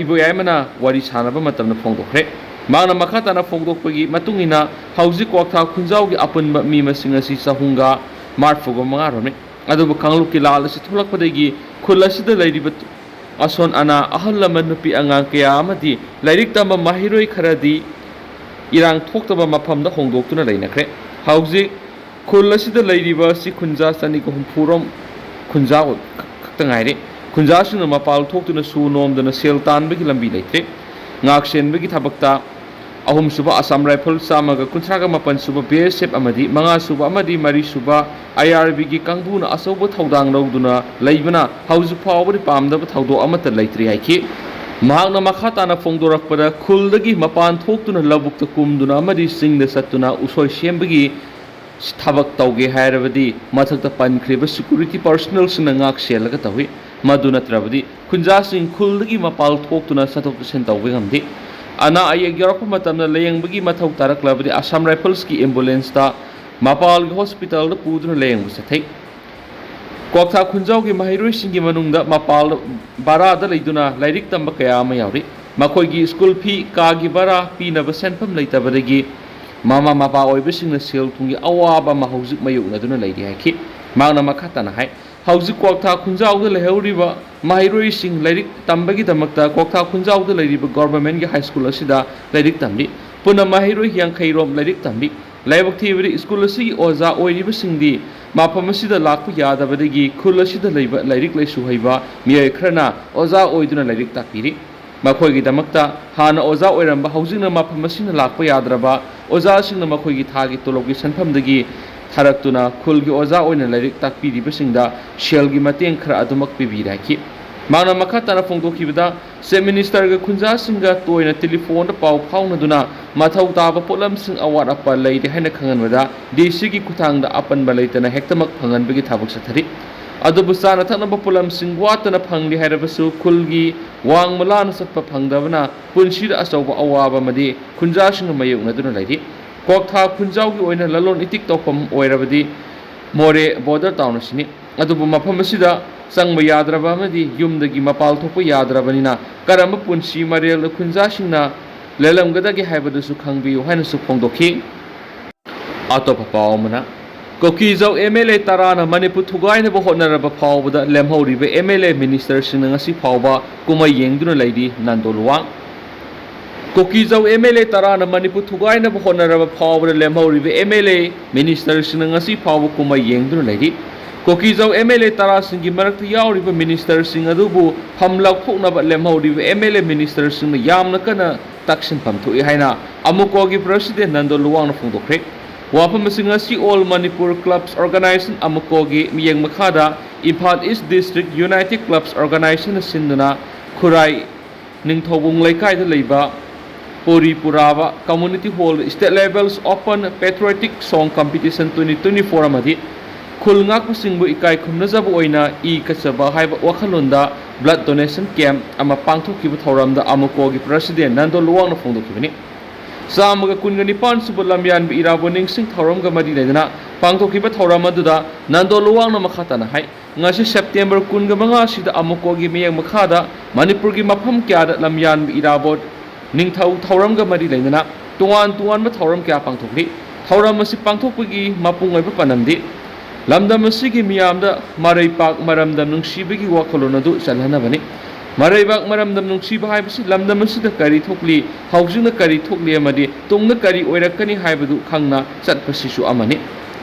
ꯏꯕꯣꯌꯥꯏꯃꯅ ꯋꯥꯔꯤ ꯁꯥꯟꯅꯕ ꯃꯇꯝꯗ ꯐꯣꯡꯗꯣꯛꯈ꯭ꯔꯦ꯫ ꯃꯍꯥꯛꯅ ꯃꯈꯥ ꯇꯥꯅ ꯐꯣꯡꯗꯣꯛꯄꯒꯤ ꯃꯇꯨꯡ ꯏꯟꯅ, ꯍꯧꯖꯤꯛ ꯀ꯭ꯋꯥꯛꯇꯥ ꯈꯨꯟꯖꯥꯎꯒꯤ ꯑꯄꯨꯟꯕ ꯃꯤ ꯃꯁꯤꯡ ꯑꯁꯤ ꯆꯍꯨꯝꯒ ꯃꯔꯤꯐꯨꯒ ꯃꯉꯥ ꯔꯣꯝꯃꯤ꯫ ꯑꯗꯨꯕꯨ ꯀꯥꯡꯂꯨꯞꯀꯤ ꯂꯥꯜ ꯑꯁꯤ ꯊꯣꯛꯂꯛꯄꯗꯒꯤ ꯈꯨꯜ ꯑꯁꯤꯗ ꯂꯩꯔꯤꯕ ꯑꯁꯣꯟ ꯑꯅꯥ, ꯑꯍꯜ ꯂꯃꯟ, ꯅꯨꯄꯤ ꯑꯉꯥꯡ ꯀꯌꯥ ꯑꯃꯗꯤ ꯂꯥꯏꯔꯤꯛ ꯇꯝꯕ ꯃꯍꯩꯔꯣꯏ ꯈꯔꯗꯤ ꯏꯔꯥꯡ ꯊꯣꯛꯇꯕ ꯃꯐꯝꯗ ꯍꯣꯡꯗꯣꯛꯇꯨꯅ ꯂꯩꯅꯈ꯭ꯔꯦ꯫ ꯍꯧꯖꯤꯛ ꯈꯨꯜ ꯑꯁꯤꯗ ꯂꯩꯔꯤꯕ ꯑꯁꯤ ꯈꯨꯟꯖꯥ ꯆꯅꯤꯒ ꯍꯨꯝꯐꯨ ꯔꯣꯝ ꯈꯨꯟꯖꯥ ꯈꯛꯇ ꯉꯥꯏꯔꯦ꯫ ꯈꯨꯟꯖꯥꯁꯤꯡꯅ ꯃꯄꯥꯜ ꯊꯣꯛꯇꯨꯅ ꯁꯨ ꯅꯣꯝꯗꯅ ꯁꯦꯜ ꯇꯥꯟꯕꯒꯤ ꯂꯝꯕꯤ ꯂꯩꯇ꯭ꯔꯦ꯫ ꯉꯥꯛ ꯁꯦꯟꯕꯒꯤ ꯊꯕꯛꯇ ꯑꯍꯨꯝꯁꯨꯕ ꯑꯁꯥꯝ ꯔꯥꯏꯐꯜ, ꯆꯥꯝꯃꯒ ꯀꯨꯟꯊ꯭ꯔꯥꯒ ꯃꯥꯄꯟ ꯁꯨꯕ ꯕꯤ ꯑꯦꯁ ꯑꯦꯐ ꯑꯃꯗꯤ ꯃꯉꯥ ꯁꯨꯕ ꯑꯃꯗꯤ ꯃꯔꯤ ꯁꯨꯕ ꯑꯥꯏ ꯑꯥꯔ ꯕꯤꯒꯤ ꯀꯥꯡꯕꯨꯅ ꯑꯆꯧꯕ ꯊꯧꯗꯥꯡ ꯂꯧꯗꯨꯅ ꯂꯩꯕꯅ ꯍꯧꯖꯤꯛ ꯐꯥꯎꯕꯗꯤ ꯄꯥꯝꯗꯕ ꯊꯧꯗꯣꯛ ꯑꯃꯠꯇ ꯂꯩꯇ꯭ꯔꯤ ꯍꯥꯏꯈꯤ꯫ ꯃꯍꯥꯛꯅ ꯃꯈꯥ ꯇꯥꯅ ꯐꯣꯡꯗꯣꯔꯛꯄꯗ, ꯈꯨꯜꯗꯒꯤ ꯃꯄꯥꯟ ꯊꯣꯛꯇꯨꯅ ꯂꯧꯕꯨꯛꯇ ꯀꯨꯝꯗꯨꯅ ꯑꯃꯗꯤ ꯆꯤꯡꯗ ꯆꯠꯇꯨꯅ ꯎꯁꯣꯏ ꯁꯦꯝꯕꯒꯤ ꯊꯕꯛ ꯇꯧꯒꯦ ꯍꯥꯏꯔꯕꯗꯤ ꯃꯊꯛꯇ ꯄꯟꯈ꯭ꯔꯤꯕ security personnelꯁꯤꯡꯅ ꯉꯥꯛ ꯁꯦꯜꯂꯒ ꯇꯧꯏ꯫ ꯃꯗꯨ ꯅꯠꯇ꯭ꯔꯕꯗꯤ ꯈꯨꯟꯖꯥꯁꯤꯡ ꯈꯨꯜꯗꯒꯤ ꯃꯄꯥꯜ ꯊꯣꯛꯇꯨꯅ ꯆꯠꯊꯣꯛ ꯆꯠꯁꯤꯟ ꯇꯧꯕ ꯉꯝꯗꯦ꯫ ꯑꯅꯥ ꯑꯌꯦꯛ ꯌꯥꯎꯔꯛꯄ ꯃꯇꯝꯗ ꯂꯥꯌꯦꯡꯕꯒꯤ ꯃꯊꯧ ꯇꯥꯔꯛꯂꯕꯗꯤ ꯑꯁꯥꯝ ꯔꯥꯏꯐꯜꯁꯀꯤ ambulanceꯇ ꯃꯄꯥꯜꯒꯤ hospitalꯗ ꯄꯨꯗꯨꯅ ꯂꯥꯌꯦꯡꯕ ꯆꯠꯊꯩ꯫ ꯀ꯭ꯋꯥꯛꯊꯥ ꯈꯨꯟꯖꯥꯎꯒꯤ ꯃꯍꯩꯔꯣꯏꯁꯤꯡꯒꯤ ꯃꯅꯨꯡꯗ ꯃꯄꯥꯜ ꯚꯔꯥꯗ ꯂꯩꯗꯨꯅ ꯂꯥꯏꯔꯤꯛ ꯇꯝꯕ ꯀꯌꯥ ꯑꯃ ꯌꯥꯎꯔꯤ꯫ ꯃꯈꯣꯏꯒꯤ ꯁ꯭ꯀꯨꯜ ꯐꯤ, ꯀꯥꯒꯤ ꯚꯔꯥ ꯄꯤꯅꯕ ꯁꯦꯟꯐꯝ ꯂꯩꯇꯕꯗꯒꯤ ꯃꯃꯥ ꯃꯄꯥ ꯑꯣꯏꯕꯁꯤꯡꯅ ꯁꯦꯜ ꯊꯨꯝꯒꯤ ꯑꯋꯥꯕ ꯑꯃ ꯍꯧꯖꯤꯛ ꯃꯥꯌꯣꯛꯅꯗꯨꯅ ꯂꯩꯔꯤ ꯍꯥꯏꯈꯤ꯫ ꯃꯍꯥꯛꯅ ꯃꯈꯥ ꯇꯥꯅ ꯍꯥꯏ, ꯍꯧꯖꯤꯛ ꯀ꯭ꯋꯥꯛꯊꯥ ꯈꯨꯟꯖꯥꯎꯗ ꯂꯩꯍꯧꯔꯤꯕ ꯃꯍꯩꯔꯣꯏꯁꯤꯡ ꯂꯥꯏꯔꯤꯛ ꯇꯝꯕꯒꯤꯗꯃꯛꯇ ꯀ꯭ꯋꯥꯛꯊꯥ ꯈꯨꯟꯖꯥꯎꯗ ꯂꯩꯔꯤꯕ governmentꯒꯤ high school ꯑꯁꯤꯗ ꯂꯥꯏꯔꯤꯛ ꯇꯝꯂꯤ꯫ ꯄꯨꯟꯅ ꯃꯍꯩꯔꯣꯏ ꯌꯥꯡꯈꯩ ꯔꯣꯝ ꯂꯥꯏꯔꯤꯛ ꯇꯝꯂꯤ꯫ ꯂꯥꯏꯕꯛ ꯊꯤꯕꯗꯤ, ꯁ꯭ꯀꯨꯜ ꯑꯁꯤꯒꯤ ꯑꯣꯖꯥ ꯑꯣꯏꯔꯤꯕꯁꯤꯡꯗꯤ ꯃꯐꯝ ꯑꯁꯤꯗ ꯂꯥꯛꯄ ꯌꯥꯗꯕꯗꯒꯤ ꯈꯨꯜ ꯑꯁꯤꯗ ꯂꯩꯕ ꯂꯥꯏꯔꯤꯛ ꯂꯥꯏꯁꯨ ꯍꯩꯕ ꯃꯤꯑꯣꯏ ꯈꯔꯅ ꯑꯣꯖꯥ ꯑꯣꯏꯗꯨꯅ ꯂꯥꯏꯔꯤꯛ ꯇꯥꯛꯄꯤꯔꯤ꯫ ꯃꯈꯣꯏꯒꯤꯗꯃꯛꯇ ꯍꯥꯟꯅ ꯑꯣꯖꯥ ꯑꯣꯏꯔꯝꯕ, ꯍꯧꯖꯤꯛꯅ ꯃꯐꯝ ꯑꯁꯤꯅ ꯂꯥꯛꯄ ꯌꯥꯗ꯭ꯔꯕ ꯑꯣꯖꯥꯁꯤꯡꯅ ꯃꯈꯣꯏꯒꯤ ꯊꯥꯒꯤ ꯇꯣꯂꯣꯞꯀꯤ ꯁꯦꯟꯐꯝꯗꯒꯤ ꯊꯥꯔꯛꯇꯨꯅ ꯈꯨꯜꯒꯤ ꯑꯣꯖꯥ ꯑꯣꯏꯅ ꯂꯥꯏꯔꯤꯛ ꯇꯥꯛꯄꯤꯔꯤꯕꯁꯤꯡꯗ ꯁꯦꯜꯒꯤ ꯃꯇꯦꯡ ꯈꯔ ꯑꯗꯨꯃꯛ ꯄꯤꯕꯤꯔꯦ ꯍꯥꯏꯈꯤ꯫ ꯃꯍꯥꯛꯅ ꯃꯈꯥ ꯇꯥꯅ ꯐꯣꯡꯗꯣꯛꯈꯤꯕꯗ, Chief Ministerꯒ ꯈꯨꯟꯖꯥꯁꯤꯡꯒ ꯇꯣꯏꯅ telephone ꯗ ꯄꯥꯎ ꯐꯥꯎꯅꯗꯨꯅ ꯃꯊꯧ ꯇꯥꯕ ꯄꯣꯠꯂꯝꯁꯤꯡ ꯑꯋꯥꯠ ꯑꯄꯥ ꯂꯩꯔꯦ ꯍꯥꯏꯅ ꯈꯪꯍꯟꯕꯗ, DCꯒꯤ ꯈꯨꯠꯊꯥꯡꯗ ꯑꯄꯟꯕ ꯂꯩꯇꯅ ꯍꯦꯛꯇꯃꯛ ꯐꯪꯍꯟꯕꯒꯤ ꯊꯕꯛ ꯆꯠꯊꯔꯤ꯫ ꯑꯗꯨꯕꯨ ꯆꯥꯅ ꯊꯛꯅꯕ ꯄꯣꯠꯂꯝꯁꯤꯡ ꯋꯥꯠꯇꯅ ꯐꯪꯂꯤ ꯍꯥꯏꯔꯕꯁꯨ, ꯈꯨꯜꯒꯤ ꯋꯥꯡꯃ ꯂꯥꯟꯅ ꯆꯠꯄ ꯐꯪꯗꯕꯅ ꯄꯨꯟꯁꯤꯗ ꯑꯆꯧꯕ ꯑꯋꯥꯕ ꯑꯃꯗꯤ ꯈꯨꯟꯖꯥꯁꯤꯡꯅ ꯃꯥꯌꯣꯛꯅꯗꯨꯅ ꯂꯩꯔꯤ꯫ ꯀ꯭ꯋꯥꯛꯊꯥ ꯈꯨꯟꯖꯥꯎꯒꯤ ꯑꯣꯏꯅ ꯂꯂꯣꯟ ꯏꯇꯤꯛ ꯇꯧꯐꯝ ꯑꯣꯏꯔꯕꯗꯤ ꯃꯣꯔꯦ border town ꯑꯁꯤꯅꯤ꯫ ꯑꯗꯨꯕꯨ ꯃꯐꯝ ꯑꯁꯤꯗ ꯆꯪꯕ ꯌꯥꯗ꯭ꯔꯕ ꯑꯃꯗꯤ ꯌꯨꯝꯗꯒꯤ ꯃꯄꯥꯜ ꯊꯣꯛꯄ ꯌꯥꯗ꯭ꯔꯕꯅꯤꯅ ꯀꯔꯝꯕ ꯄꯨꯟꯁꯤ ꯃꯔꯦꯜꯗ ꯈꯨꯟꯖꯥꯁꯤꯡꯅ ꯂꯦꯜꯂꯝꯒꯗꯒꯦ ꯍꯥꯏꯕꯗꯨꯁꯨ ꯈꯪꯕꯤꯌꯨ ꯍꯥꯏꯅꯁꯨ ꯐꯣꯡꯗꯣꯛꯈꯤ꯫ ꯑꯇꯣꯞꯄ ꯄꯥꯎ ꯑꯃꯅ, ꯀꯨꯀꯤꯖꯧ MLA ꯇꯔꯥꯅ ꯃꯅꯤꯄꯨꯔ ꯊꯨꯒꯥꯏꯅꯕ ꯍꯣꯠꯅꯔꯕ ꯐꯥꯎꯕꯗ ꯂꯦꯝꯍꯧꯔꯤꯕ MLA ministerꯁꯤꯡꯅ ꯉꯁꯤ ꯐꯥꯎꯕ ꯀꯨꯝꯍꯩ ꯌꯦꯡꯗꯨꯅ ꯂꯩꯔꯤ, ꯅꯟꯗꯣ ꯂꯨꯋꯥꯡ꯫ ꯀꯨꯀꯤꯖꯧ MLA ꯇꯔꯥꯅ ꯃꯅꯤꯄꯨꯔ ꯊꯨꯒꯥꯏꯅꯕ ꯍꯣꯠꯅꯔꯕ ꯐꯥꯎꯕꯗ ꯂꯦꯝꯍꯧꯔꯤꯕ MLA ministerꯁꯤꯡꯅ ꯉꯁꯤ ꯐꯥꯎꯕ ꯀꯨꯝꯍꯩ ꯌꯦꯡꯗꯨꯅ ꯂꯩꯔꯤ꯫ ꯀꯨꯀꯤꯖꯧ MLA ꯇꯔꯥꯁꯤꯡꯒꯤ ꯃꯔꯛꯇ ꯌꯥꯎꯔꯤꯕ ministerꯁꯤꯡ ꯑꯗꯨꯕꯨ ꯐꯝ ꯂꯧꯊꯣꯛꯅꯕ ꯂꯦꯝꯍꯧꯔꯤꯕ MLA ministerꯁꯤꯡꯅ ꯌꯥꯝꯅ ꯀꯟꯅ ꯇꯛꯁꯤꯟꯐꯝ ꯊꯣꯛꯏ ꯍꯥꯏꯅ ꯑꯃꯨꯀꯣꯒꯤ president ꯅꯟꯗꯣ ꯂꯨꯋꯥꯡꯅ ꯐꯣꯡꯗꯣꯛꯈ꯭ꯔꯦ꯫ ꯋꯥꯐꯝ ꯑꯁꯤ ꯉꯁꯤ All Manipur Clubs Organisation, ꯑꯃꯨꯀꯣꯒꯤ ꯃꯤꯠꯌꯦꯡ ꯃꯈꯥꯗ Imphal East District United Clubs Organisationꯅ ꯁꯤꯟꯗꯨꯅ ꯈꯨꯔꯥꯏ ꯅꯤꯡꯊꯧꯕꯨꯡ ꯂꯩꯀꯥꯏꯗ ꯂꯩꯕ ꯄꯣꯔꯤ Purab Community Hall State Levels Open Patriotic Song Competition twenty twenty-four ꯑꯃꯗꯤ ꯈꯨꯜ ꯉꯥꯛꯄꯁꯤꯡꯕꯨ ꯏꯀꯥꯏ ꯈꯨꯝꯅꯖꯕ ꯑꯣꯏꯅ ꯏ ꯀꯠꯆꯕ ꯍꯥꯏꯕ ꯋꯥꯈꯜꯂꯣꯟꯗ blood donation camp ꯑꯃ ꯄꯥꯡꯊꯣꯛꯈꯤꯕ ꯊꯧꯔꯝꯗ ꯑꯃꯨꯀꯣꯒꯤ president ꯅꯟꯗꯣ ꯂꯨꯋꯥꯡꯅ ꯐꯣꯡꯗꯣꯛꯈꯤꯕꯅꯤ꯫ ꯆꯥꯝꯃꯒ ꯀꯨꯟꯒ ꯅꯤꯄꯥꯟ ꯁꯨꯕ ꯂꯝꯌꯥꯟꯕ ꯏꯔꯥꯕꯣꯠ ꯅꯤꯡꯁꯤꯡ ꯊꯧꯔꯝꯒ ꯃꯔꯤ ꯂꯩꯅꯅ ꯄꯥꯡꯊꯣꯛꯈꯤꯕ ꯊꯧꯔꯝ ꯑꯗꯨꯗ ꯅꯟꯗꯣ ꯂꯨꯋꯥꯡꯅ ꯃꯈꯥ ꯇꯥꯅ ꯍꯥꯏ, ꯉꯁꯤ September ꯀꯨꯟꯒ ꯃꯉꯥ ꯑꯁꯤꯗ ꯑꯃꯨꯀꯣꯒꯤ ꯃꯤꯠꯌꯦꯡ ꯃꯈꯥꯗ ꯃꯅꯤꯄꯨꯔꯒꯤ ꯃꯐꯝ ꯀꯌꯥꯗ ꯂꯝꯌꯥꯟꯕ ꯏꯔꯥꯕꯣꯠ ꯅꯤꯡꯊꯧ ꯊꯧꯔꯝꯒ ꯃꯔꯤ ꯂꯩꯅꯅ ꯇꯣꯉꯥꯟ ꯇꯣꯉꯥꯟꯕ ꯊꯧꯔꯝ ꯀꯌꯥ ꯄꯥꯡꯊꯣꯛꯂꯤ꯫ ꯊꯧꯔꯝ ꯑꯁꯤ ꯄꯥꯡꯊꯣꯛꯄꯒꯤ ꯃꯄꯨꯡ ꯑꯣꯏꯕ ꯄꯥꯟꯗꯝꯗꯤ ꯂꯝꯗꯝ ꯑꯁꯤꯒꯤ ꯃꯤꯌꯥꯝꯗ ꯃꯔꯩꯄꯥꯛ ꯃꯔꯝꯗꯝ ꯅꯨꯡꯁꯤꯕꯒꯤ ꯋꯥꯈꯜꯂꯣꯟ ꯑꯗꯨ ꯆꯜꯍꯟꯅꯕꯅꯤ꯫ ꯃꯔꯩꯕꯥꯛ ꯃꯔꯝꯗꯝ ꯅꯨꯡꯁꯤꯕ ꯍꯥꯏꯕꯁꯤ ꯂꯝꯗꯝ ꯑꯁꯤꯗ ꯀꯔꯤ ꯊꯣꯛꯂꯤ, ꯍꯧꯖꯤꯛꯅ ꯀꯔꯤ ꯊꯣꯛꯂꯤ ꯑꯃꯗꯤ ꯇꯨꯡꯗ ꯀꯔꯤ ꯑꯣꯏꯔꯛꯀꯅꯤ ꯍꯥꯏꯕꯗꯨ ꯈꯪꯅ ꯆꯠꯄꯁꯤꯁꯨ ꯑꯃꯅꯤ꯫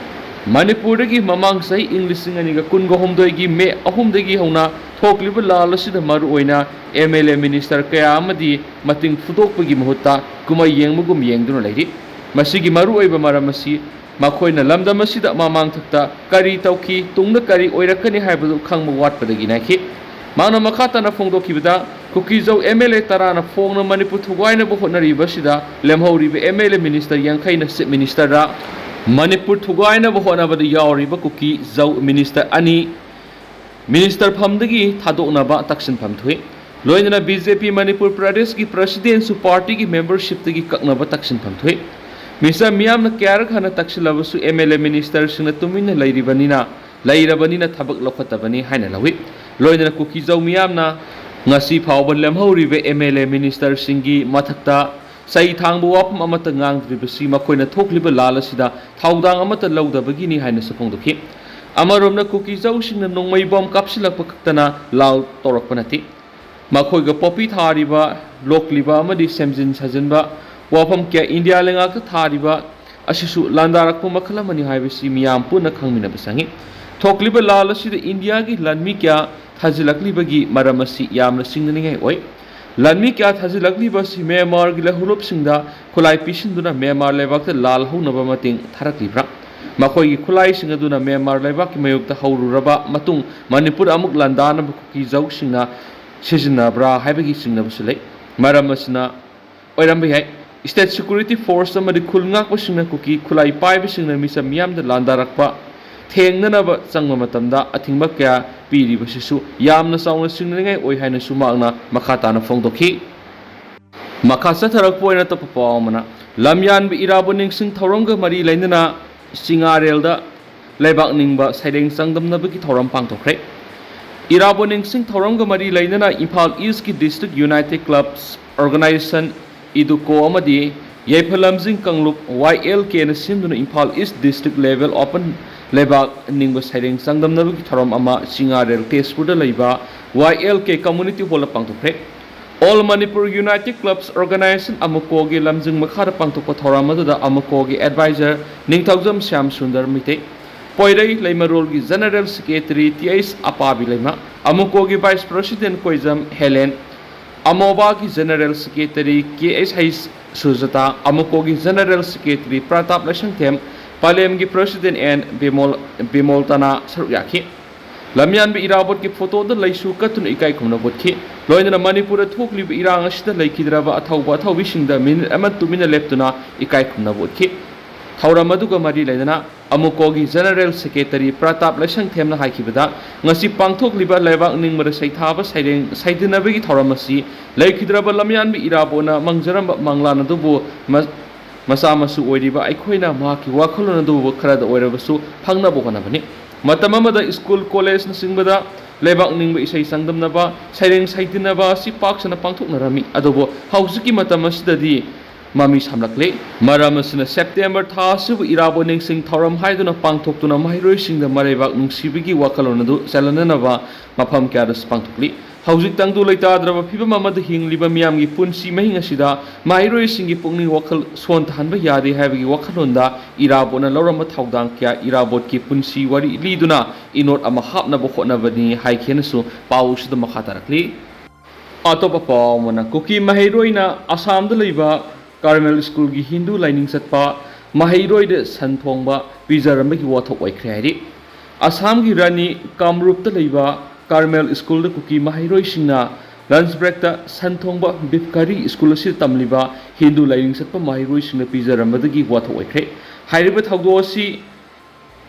ꯃꯅꯤꯄꯨꯔꯗꯒꯤ ꯃꯃꯥꯡ ꯆꯍꯤ ꯏꯪ ꯂꯤꯁꯤꯡ ꯑꯅꯤꯒ ꯀꯨꯟꯒ ꯍꯨꯝꯗꯣꯏꯒꯤ May ꯑꯍꯨꯝꯗꯒꯤ ꯍꯧꯅ ꯊꯣꯛꯂꯤꯕ ꯂꯥꯜ ꯑꯁꯤꯗ ꯃꯔꯨꯑꯣꯏꯅ MLA minister ꯀꯌꯥ ꯑꯃꯗꯤ ꯃꯇꯤꯡ ꯐꯨꯗꯣꯛꯄꯒꯤ ꯃꯍꯨꯠꯇ ꯀꯨꯝꯍꯩ ꯌꯦꯡꯕꯒꯨꯝ ꯌꯦꯡꯗꯨꯅ ꯂꯩꯔꯤ꯫ ꯃꯁꯤꯒꯤ ꯃꯔꯨꯑꯣꯏꯕ ꯃꯔꯝ ꯑꯁꯤ ꯃꯈꯣꯏꯅ ꯂꯝꯗꯝ ꯑꯁꯤꯗ ꯃꯃꯥꯡꯊꯛꯇ ꯀꯔꯤ ꯇꯧꯈꯤ, ꯇꯨꯡꯗ ꯀꯔꯤ ꯑꯣꯏꯔꯛꯀꯅꯤ ꯍꯥꯏꯕꯗꯨ ꯈꯪꯕ ꯋꯥꯠꯄꯗꯒꯤ ꯅꯥꯏꯈꯤ꯫ ꯃꯍꯥꯛꯅ ꯃꯈꯥ ꯇꯥꯅ ꯐꯣꯡꯗꯣꯛꯈꯤꯕꯗ, ꯀꯨꯀꯤꯖꯧ MLA ꯇꯔꯥꯅ ꯐꯣꯡꯅ ꯃꯅꯤꯄꯨꯔ ꯊꯨꯒꯥꯏꯅꯕ ꯍꯣꯠꯅꯔꯤꯕ ꯑꯁꯤꯗ ꯂꯦꯝꯍꯧꯔꯤꯕ MLA minister ꯌꯥꯡꯈꯩꯅ chief ministerꯗ ꯃꯅꯤꯄꯨꯔ ꯊꯨꯒꯥꯏꯅꯕ ꯍꯣꯠꯅꯕꯗ ꯌꯥꯎꯔꯤꯕ ꯀꯨꯀꯤꯖꯧ minister ꯑꯅꯤ minister ꯐꯝꯗꯒꯤ ꯊꯥꯗꯣꯛꯅꯕ ꯇꯛꯁꯤꯟꯐꯝ ꯊꯣꯛꯏ꯫ ꯂꯣꯏꯅꯅ BJP ꯃꯅꯤꯄꯨꯔ ꯄ꯭ꯔꯗꯦꯁꯀꯤ presidentꯁꯨ partyꯒꯤ membershipꯇꯒꯤ ꯀꯛꯅꯕ ꯇꯛꯁꯤꯟꯐꯝ ꯊꯣꯛꯏ꯫ ꯃꯤꯁꯇꯔ ꯃꯤꯌꯥꯝꯅ ꯀꯌꯥꯔꯛ ꯍꯟꯅ ꯇꯛꯁꯤꯜꯂꯕꯁꯨ ꯑꯦꯝ ꯑꯦꯜ ꯑꯦ ꯃꯤꯅꯤꯁꯇꯔꯁꯤꯡꯅ ꯇꯨꯃꯤꯟꯅ ꯂꯩꯔꯤꯕꯅꯤꯅ, ꯂꯩꯔꯕꯅꯤꯅ ꯊꯕꯛ ꯂꯧꯈꯠꯇꯕꯅꯤ ꯍꯥꯏꯅ ꯂꯧꯏ꯫ ꯂꯣꯏꯅꯅ ꯀꯨꯀꯤꯖꯧ ꯃꯤꯌꯥꯝꯅ ꯉꯁꯤ ꯐꯥꯎꯕ ꯂꯦꯝꯍꯧꯔꯤꯕ ꯑꯦꯝ ꯑꯦꯜ ꯑꯦ ꯃꯤꯅꯤꯁꯇꯔꯁꯤꯡꯒꯤ ꯃꯊꯛꯇ ꯆꯩ ꯊꯥꯡꯕ ꯋꯥꯐꯝ ꯑꯃꯠꯇ ꯉꯥꯡꯗ꯭ꯔꯤꯕꯁꯤ ꯃꯈꯣꯏꯅ ꯊꯣꯛꯂꯤꯕ ꯂꯥꯜ ꯑꯁꯤꯗ ꯊꯧꯗꯥꯡ ꯑꯃꯠꯇ ꯂꯧꯗꯕꯒꯤꯅꯤ ꯍꯥꯏꯅꯁꯨ ꯐꯣꯡꯗꯣꯛꯈꯤ꯫ ꯑꯃꯔꯣꯝꯗ ꯀꯨꯀꯤꯖꯧꯁꯤꯡꯅ ꯅꯣꯡꯃꯩ ꯕꯣꯝ ꯀꯥꯞꯁꯤꯜꯂꯛꯄ ꯈꯛꯇꯅ ꯂꯥꯜ ꯇꯧꯔꯛꯄ ꯅꯠꯇꯦ꯫ ꯃꯈꯣꯏꯒ ꯄꯣꯄꯤ ꯊꯥꯔꯤꯕ, ꯂꯣꯛꯂꯤꯕ ꯑꯃꯗꯤ ꯁꯦꯝꯖꯤꯟ ꯁꯥꯖꯤꯟꯕ ꯋꯥꯐꯝ ꯀꯌꯥ ꯏꯟꯗꯤꯌꯥ ꯂꯩꯉꯥꯛꯇ ꯊꯥꯔꯤꯕ ꯑꯁꯤꯁꯨ ꯂꯥꯟꯗꯥꯔꯛꯄ ꯃꯈꯜ ꯑꯃꯅꯤ ꯍꯥꯏꯕꯁꯤ ꯃꯤꯌꯥꯝ ꯄꯨꯟꯅ ꯈꯪꯃꯤꯟꯅꯕ ꯆꯪꯏ꯫ ꯊꯣꯛꯂꯤꯕ ꯂꯥꯜ ꯑꯁꯤꯗ ꯏꯟꯗꯤꯌꯥꯒꯤ ꯂꯥꯟꯃꯤ ꯀꯌꯥ ꯊꯥꯖꯤꯜꯂꯛꯂꯤꯕꯒꯤ ꯃꯔꯝ ꯑꯁꯤ ꯌꯥꯝꯅ ꯆꯤꯡꯅꯅꯤꯡꯉꯥꯏ ꯑꯣꯏ꯫ ꯂꯥꯟꯃꯤ ꯀꯌꯥ ꯊꯥꯖꯤꯜꯂꯛꯂꯤꯕ ꯑꯁꯤ ꯃ꯭ꯌꯥꯟꯃꯥꯔꯒꯤ ꯂꯧꯍꯧꯂꯨꯞꯁꯤꯡꯗ ꯈꯨꯠꯂꯥꯏ ꯄꯤꯁꯤꯟꯗꯨꯅ ꯃ꯭ꯌꯥꯟꯃꯥꯔ ꯂꯩꯕꯥꯛꯇ ꯂꯥꯜ ꯍꯧꯅꯕ ꯃꯇꯦꯡ ꯊꯥꯔꯛꯂꯤꯕ꯭ꯔꯥ? ꯃꯈꯣꯏꯒꯤ ꯈꯨꯠꯂꯥꯏꯁꯤꯡ ꯑꯗꯨꯅ ꯃ꯭ꯌꯥꯟꯃꯥꯔ ꯂꯩꯕꯥꯛꯀꯤ ꯃꯥꯌꯣꯛꯇ ꯍꯧꯔꯨꯔꯕ ꯃꯇꯨꯡ ꯃꯅꯤꯄꯨꯔ ꯑꯃꯨꯛ ꯂꯥꯟꯗꯥꯅꯕ ꯀꯨꯀꯤꯖꯧꯁꯤꯡꯅ ꯁꯤꯖꯤꯟꯅꯕ꯭ꯔꯥ ꯍꯥꯏꯕꯒꯤ ꯆꯤꯡꯅꯕꯁꯨ ꯂꯩ꯫ ꯃꯔꯝ ꯑꯁꯤꯅ ꯑꯣꯏꯔꯝꯕ ꯌꯥꯏ꯫ ꯁ꯭ꯇꯦꯠ ꯁꯦꯀ꯭ꯌꯨꯔꯤꯇꯤ ꯐꯣꯔꯁ ꯑꯃꯗꯤ ꯈꯨꯜ ꯉꯥꯛꯄꯁꯤꯡꯅ ꯀꯨꯀꯤ ꯈꯨꯠꯂꯥꯏ ꯄꯥꯏꯕꯁꯤꯡꯅ ꯃꯤꯆꯝ ꯃꯤꯌꯥꯝꯗ ꯂꯥꯟꯗꯥꯔꯛꯄ ꯊꯦꯡꯅꯅꯕ ꯆꯪꯕ ꯃꯇꯝꯗ ꯑꯊꯤꯡꯕ ꯀꯌꯥ ꯄꯤꯔꯤꯕꯁꯤꯁꯨ ꯌꯥꯝꯅ ꯆꯥꯎꯅ ꯆꯤꯡꯅꯅꯤꯡꯉꯥꯏ ꯑꯣꯏ ꯍꯥꯏꯅꯁꯨ ꯃꯍꯥꯛꯅ ꯃꯈꯥ ꯇꯥꯅ ꯐꯣꯡꯗꯣꯛꯈꯤ꯫ ꯃꯈꯥ ꯆꯠꯊꯔꯛꯄ ꯑꯣꯏꯅ ꯑꯇꯣꯞꯄ ꯄꯥꯎ ꯑꯃꯅ, ꯂꯝꯌꯥꯟꯕ ꯏꯔꯥꯕꯣꯠ ꯅꯤꯡꯁꯤꯡ ꯊꯧꯔꯝꯒ ꯃꯔꯤ ꯂꯩꯅꯅ ꯆꯤꯉꯥꯔꯦꯜꯗ ꯂꯩꯕꯥꯛ ꯅꯤꯡꯕ ꯁꯩꯔꯦꯡ ꯆꯥꯡꯗꯝꯅꯕꯒꯤ ꯊꯧꯔꯝ ꯄꯥꯡꯊꯣꯛꯈ꯭ꯔꯦ꯫ ꯏꯔꯥꯕꯣꯠ ꯅꯤꯡꯁꯤꯡ ꯊꯧꯔꯝꯒ ꯃꯔꯤ ꯂꯩꯅꯅ ꯏꯝꯐꯥꯜ ꯏꯁꯀꯤ ꯗꯤꯁꯇ꯭ꯔꯤꯛ ꯌꯨꯅꯥꯏꯇꯦꯗ ꯀ꯭ꯂꯕꯁ ꯑꯣꯔꯒꯅꯥꯏꯖꯦꯁꯟ, ꯏꯗꯨꯀꯣ, ꯑꯃꯗꯤ ꯌꯥꯏꯐ ꯂꯝꯖꯤꯡ ꯀꯥꯡꯂꯨꯞ, ꯋꯥꯏ ꯑꯦꯜ ꯀꯦꯅ ꯁꯤꯟꯗꯨꯅ ꯏꯝꯐꯥꯜ ꯏꯁ ꯗꯤꯁꯇ꯭ꯔꯤꯛ ꯂꯦꯚꯦꯜ ꯑꯣꯄꯟ ꯂꯩꯕꯥꯛ ꯅꯤꯡꯕ ꯁꯩꯔꯦꯡ ꯆꯥꯡꯗꯝꯅꯕꯒꯤ ꯊꯧꯔꯝ ꯑꯃ ꯆꯤꯉꯥꯔꯦꯜ ꯇꯦꯖꯄꯨꯔꯗ ꯂꯩꯕ ꯋꯥꯏ ꯑꯦꯜ ꯀꯦ ꯀꯝꯃ꯭ꯌꯨꯅꯤꯇꯤ ꯍꯣꯜꯗ ꯄꯥꯡꯊꯣꯛꯈ꯭ꯔꯦ꯫ All Manipur united clubs organization, ꯑꯃꯨꯀꯣꯒꯤ ꯂꯝꯖꯤꯡ ꯃꯈꯥꯗ ꯄꯥꯡꯊꯣꯛꯄ ꯊꯧꯔꯝ ꯑꯗꯨꯗ ꯑꯃꯨꯀꯣꯒꯤ ꯑꯦꯗꯚꯥꯏꯖꯔ ꯅꯤꯡꯊꯧꯖꯝ ꯁ꯭ꯌꯥꯝ ꯁꯨꯟꯗꯔ ꯃꯩꯇꯩ, ꯄꯣꯏꯔꯩ ꯂꯩꯃꯔꯣꯜꯒꯤ general secretary T H Apabi Leima, ꯑꯃꯨꯀꯣꯒꯤ ꯚꯥꯏꯁ ꯄ꯭ꯔꯦꯁꯤꯗꯦꯟ ꯀꯣꯏꯖꯝ ꯍꯦꯂꯦꯟ, ꯑꯃꯣꯕꯥꯒꯤ general secretary K H H Sujata, ꯑꯃꯨꯀꯣꯒꯤ ꯖꯦꯅꯔꯦꯜ ꯁꯦꯀ꯭ꯔꯦꯇꯔꯤ ꯄ꯭ꯔꯇꯥꯞ ꯂꯩꯁꯪꯊꯦꯝ, ꯄꯂꯦꯝꯒꯤ ꯄ꯭ꯔꯦꯁꯤꯗꯦꯟ ꯑꯦꯟ ꯕꯤꯃꯣꯜ, ꯕꯤꯃꯣꯜꯇꯅ ꯁꯔꯨꯛ ꯌꯥꯈꯤ꯫ ꯂꯝꯌꯥꯟꯕ ꯏꯔꯥꯕꯣꯠꯀꯤ ꯐꯣꯇꯣꯗ ꯂꯩꯁꯨ ꯀꯠꯇꯨꯅ ꯏꯀꯥꯏ ꯈꯨꯝꯅꯕ ꯎꯠꯈꯤ꯫ ꯂꯣꯏꯅꯅ ꯃꯅꯤꯄꯨꯔꯗ ꯊꯣꯛꯂꯤꯕ ꯏꯔꯥꯡ ꯑꯁꯤꯗ ꯂꯩꯈꯤꯗ꯭ꯔꯕ ꯑꯊꯧꯕ ꯑꯊꯧꯕꯤꯁꯤꯡꯗ ꯃꯤꯅꯤꯠ ꯑꯃ ꯇꯨꯃꯤꯟꯅ ꯂꯦꯞꯇꯨꯅ ꯏꯀꯥꯏ ꯈꯨꯝꯅꯕ ꯎꯠꯈꯤ꯫ ꯊꯧꯔꯝ ꯑꯗꯨꯒ ꯃꯔꯤ ꯂꯩꯅꯅ ꯑꯃꯨꯀꯣꯒꯤ ꯖꯦꯅꯔꯦꯜ ꯁꯦꯀ꯭ꯔꯦꯇꯔꯤ ꯄ꯭ꯔꯇꯥꯞ ꯂꯩꯁꯪꯊꯦꯝꯅ ꯍꯥꯏꯈꯤꯕꯗ, ꯉꯁꯤ ꯄꯥꯡꯊꯣꯛꯂꯤꯕ ꯂꯩꯕꯥꯛ ꯅꯤꯡꯕꯗ ꯁꯩꯊꯥꯕ ꯁꯩꯔꯦꯡ ꯁꯩꯗꯅꯕꯒꯤ ꯊꯧꯔꯝ ꯑꯁꯤ ꯂꯩꯈꯤꯗ꯭ꯔꯕ ꯂꯝꯌꯥꯟꯕ ꯏꯔꯥꯕꯣꯠꯅ ꯃꯪꯖꯔꯝꯕ ꯃꯪꯂꯥꯟ ꯑꯗꯨꯕꯨ ꯃ-, ꯃꯆꯥ ꯃꯁꯨ ꯑꯣꯏꯔꯤꯕ ꯑꯩꯈꯣꯏꯅ ꯃꯍꯥꯛꯀꯤ ꯋꯥꯈꯜꯂꯣꯟ ꯑꯗꯨꯕꯨ ꯈꯔꯗ ꯑꯣꯏꯔꯕꯁꯨ ꯐꯪꯅꯕ ꯍꯣꯠꯅꯕꯅꯤ꯫ ꯃꯇꯝ ꯑꯃꯗ ꯁ꯭ꯀꯨꯜ, ꯀꯣꯂꯦꯖꯅꯆꯤꯡꯕꯗ ꯂꯩꯕꯥꯛ ꯅꯤꯡꯕ ꯏꯁꯩ ꯆꯥꯡꯗꯝꯅꯕ, ꯁꯩꯔꯦꯡ ꯁꯩꯗꯤꯟꯅꯕ ꯑꯁꯤ ꯄꯥꯛ ꯁꯟꯅ ꯄꯥꯡꯊꯣꯛꯅꯔꯝꯃꯤ꯫ ꯑꯗꯨꯕꯨ ꯍꯧꯖꯤꯛꯀꯤ ꯃꯇꯝ ꯑꯁꯤꯗꯗꯤ ꯃꯃꯤ ꯁꯥꯝꯂꯛꯂꯦ꯫ ꯃꯔꯝ ꯑꯁꯤꯅ ꯁꯦꯞꯇꯦꯝꯕꯔ ꯊꯥ ꯑꯁꯤꯕꯨ ꯏꯔꯥꯕꯣꯠ ꯅꯤꯡꯁꯤꯡ ꯊꯧꯔꯝ ꯍꯥꯏꯗꯨꯅ ꯄꯥꯡꯊꯣꯛꯇꯨꯅ ꯃꯍꯩꯔꯣꯏꯁꯤꯡꯗ ꯃꯔꯩꯕꯥꯛ ꯅꯨꯡꯁꯤꯕꯒꯤ ꯋꯥꯈꯜꯂꯣꯟ ꯑꯗꯨ ꯆꯦꯜꯍꯟꯅꯅꯕ ꯃꯐꯝ ꯀꯌꯥꯗꯁꯨ ꯄꯥꯡꯊꯣꯛꯂꯤ꯫ ꯍꯧꯖꯤꯛ ꯇꯪꯗꯨ ꯂꯩꯇꯥꯗ꯭ꯔꯕ ꯐꯤꯕꯝ ꯑꯃꯗ ꯍꯤꯡꯂꯤꯕ ꯃꯤꯌꯥꯝꯒꯤ ꯄꯨꯟꯁꯤ ꯃꯍꯤꯡ ꯑꯁꯤꯗ ꯃꯍꯩꯔꯣꯏꯁꯤꯡꯒꯤ ꯄꯨꯛꯅꯤꯡ ꯋꯥꯈꯜ ꯁꯣꯟꯊꯍꯟꯕ ꯌꯥꯗꯦ ꯍꯥꯏꯕꯒꯤ ꯋꯥꯈꯜꯂꯣꯟꯗ ꯏꯔꯥꯕꯣꯠꯅ ꯂꯧꯔꯝꯕ ꯊꯧꯗꯥꯡ ꯀꯌꯥ ꯏꯔꯥꯕꯣꯠꯀꯤ ꯄꯨꯟꯁꯤ ꯋꯥꯔꯤ ꯂꯤꯗꯨꯅ ꯏꯅꯣꯠ ꯑꯃ ꯍꯥꯞꯅꯕ ꯍꯣꯠꯅꯕꯅꯤ ꯍꯥꯏꯈꯤꯅꯁꯨ ꯄꯥꯎꯁꯤꯗ ꯃꯈꯥ ꯇꯥꯔꯛꯂꯤ꯫ ꯑꯇꯣꯞꯄ ꯄꯥꯎ ꯑꯃꯅ, ꯀꯨꯀꯤ ꯃꯍꯩꯔꯣꯏꯅ ꯑꯁꯥꯝꯗ ꯂꯩꯕ ꯀꯥꯔꯃꯦꯜ ꯁ꯭ꯀꯨꯜꯒꯤ ꯍꯤꯟꯗꯨ ꯂꯥꯏꯅꯤꯡ ꯆꯠꯄ ꯃꯍꯩꯔꯣꯏꯗ ꯁꯟ ꯊꯣꯡꯕ ꯄꯤꯖꯔꯝꯕꯒꯤ ꯋꯥꯊꯣꯛ ꯑꯣꯏꯈ꯭ꯔꯦ ꯍꯥꯏꯔꯤ꯫ ꯑꯁꯥꯝꯒꯤ ꯔꯥꯅꯤ ꯀꯥꯝꯔꯨꯞꯇ ꯂꯩꯕ ꯀꯥꯔꯃꯦꯜ ꯁ꯭ꯀꯨꯜꯗ ꯀꯨꯀꯤ ꯃꯍꯩꯔꯣꯏꯁꯤꯡꯅ ꯂꯟꯆ ꯕ꯭ꯔꯦꯛꯇ ꯁꯟ ꯊꯣꯡꯕ, ꯕꯤꯐ ꯀꯔꯤ, ꯁ꯭ꯀꯨꯜ ꯑꯁꯤꯗ ꯇꯝꯂꯤꯕ ꯍꯤꯟꯗꯨ ꯂꯥꯏꯅꯤꯡ ꯆꯠꯄ ꯃꯍꯩꯔꯣꯏꯁꯤꯡꯅ ꯄꯤꯖꯔꯝꯕꯗꯒꯤ ꯋꯥꯊꯣꯛ ꯑꯣꯏꯈ꯭ꯔꯦ꯫ ꯍꯥꯏꯔꯤꯕ ꯊꯧꯗꯣꯛ ꯑꯁꯤ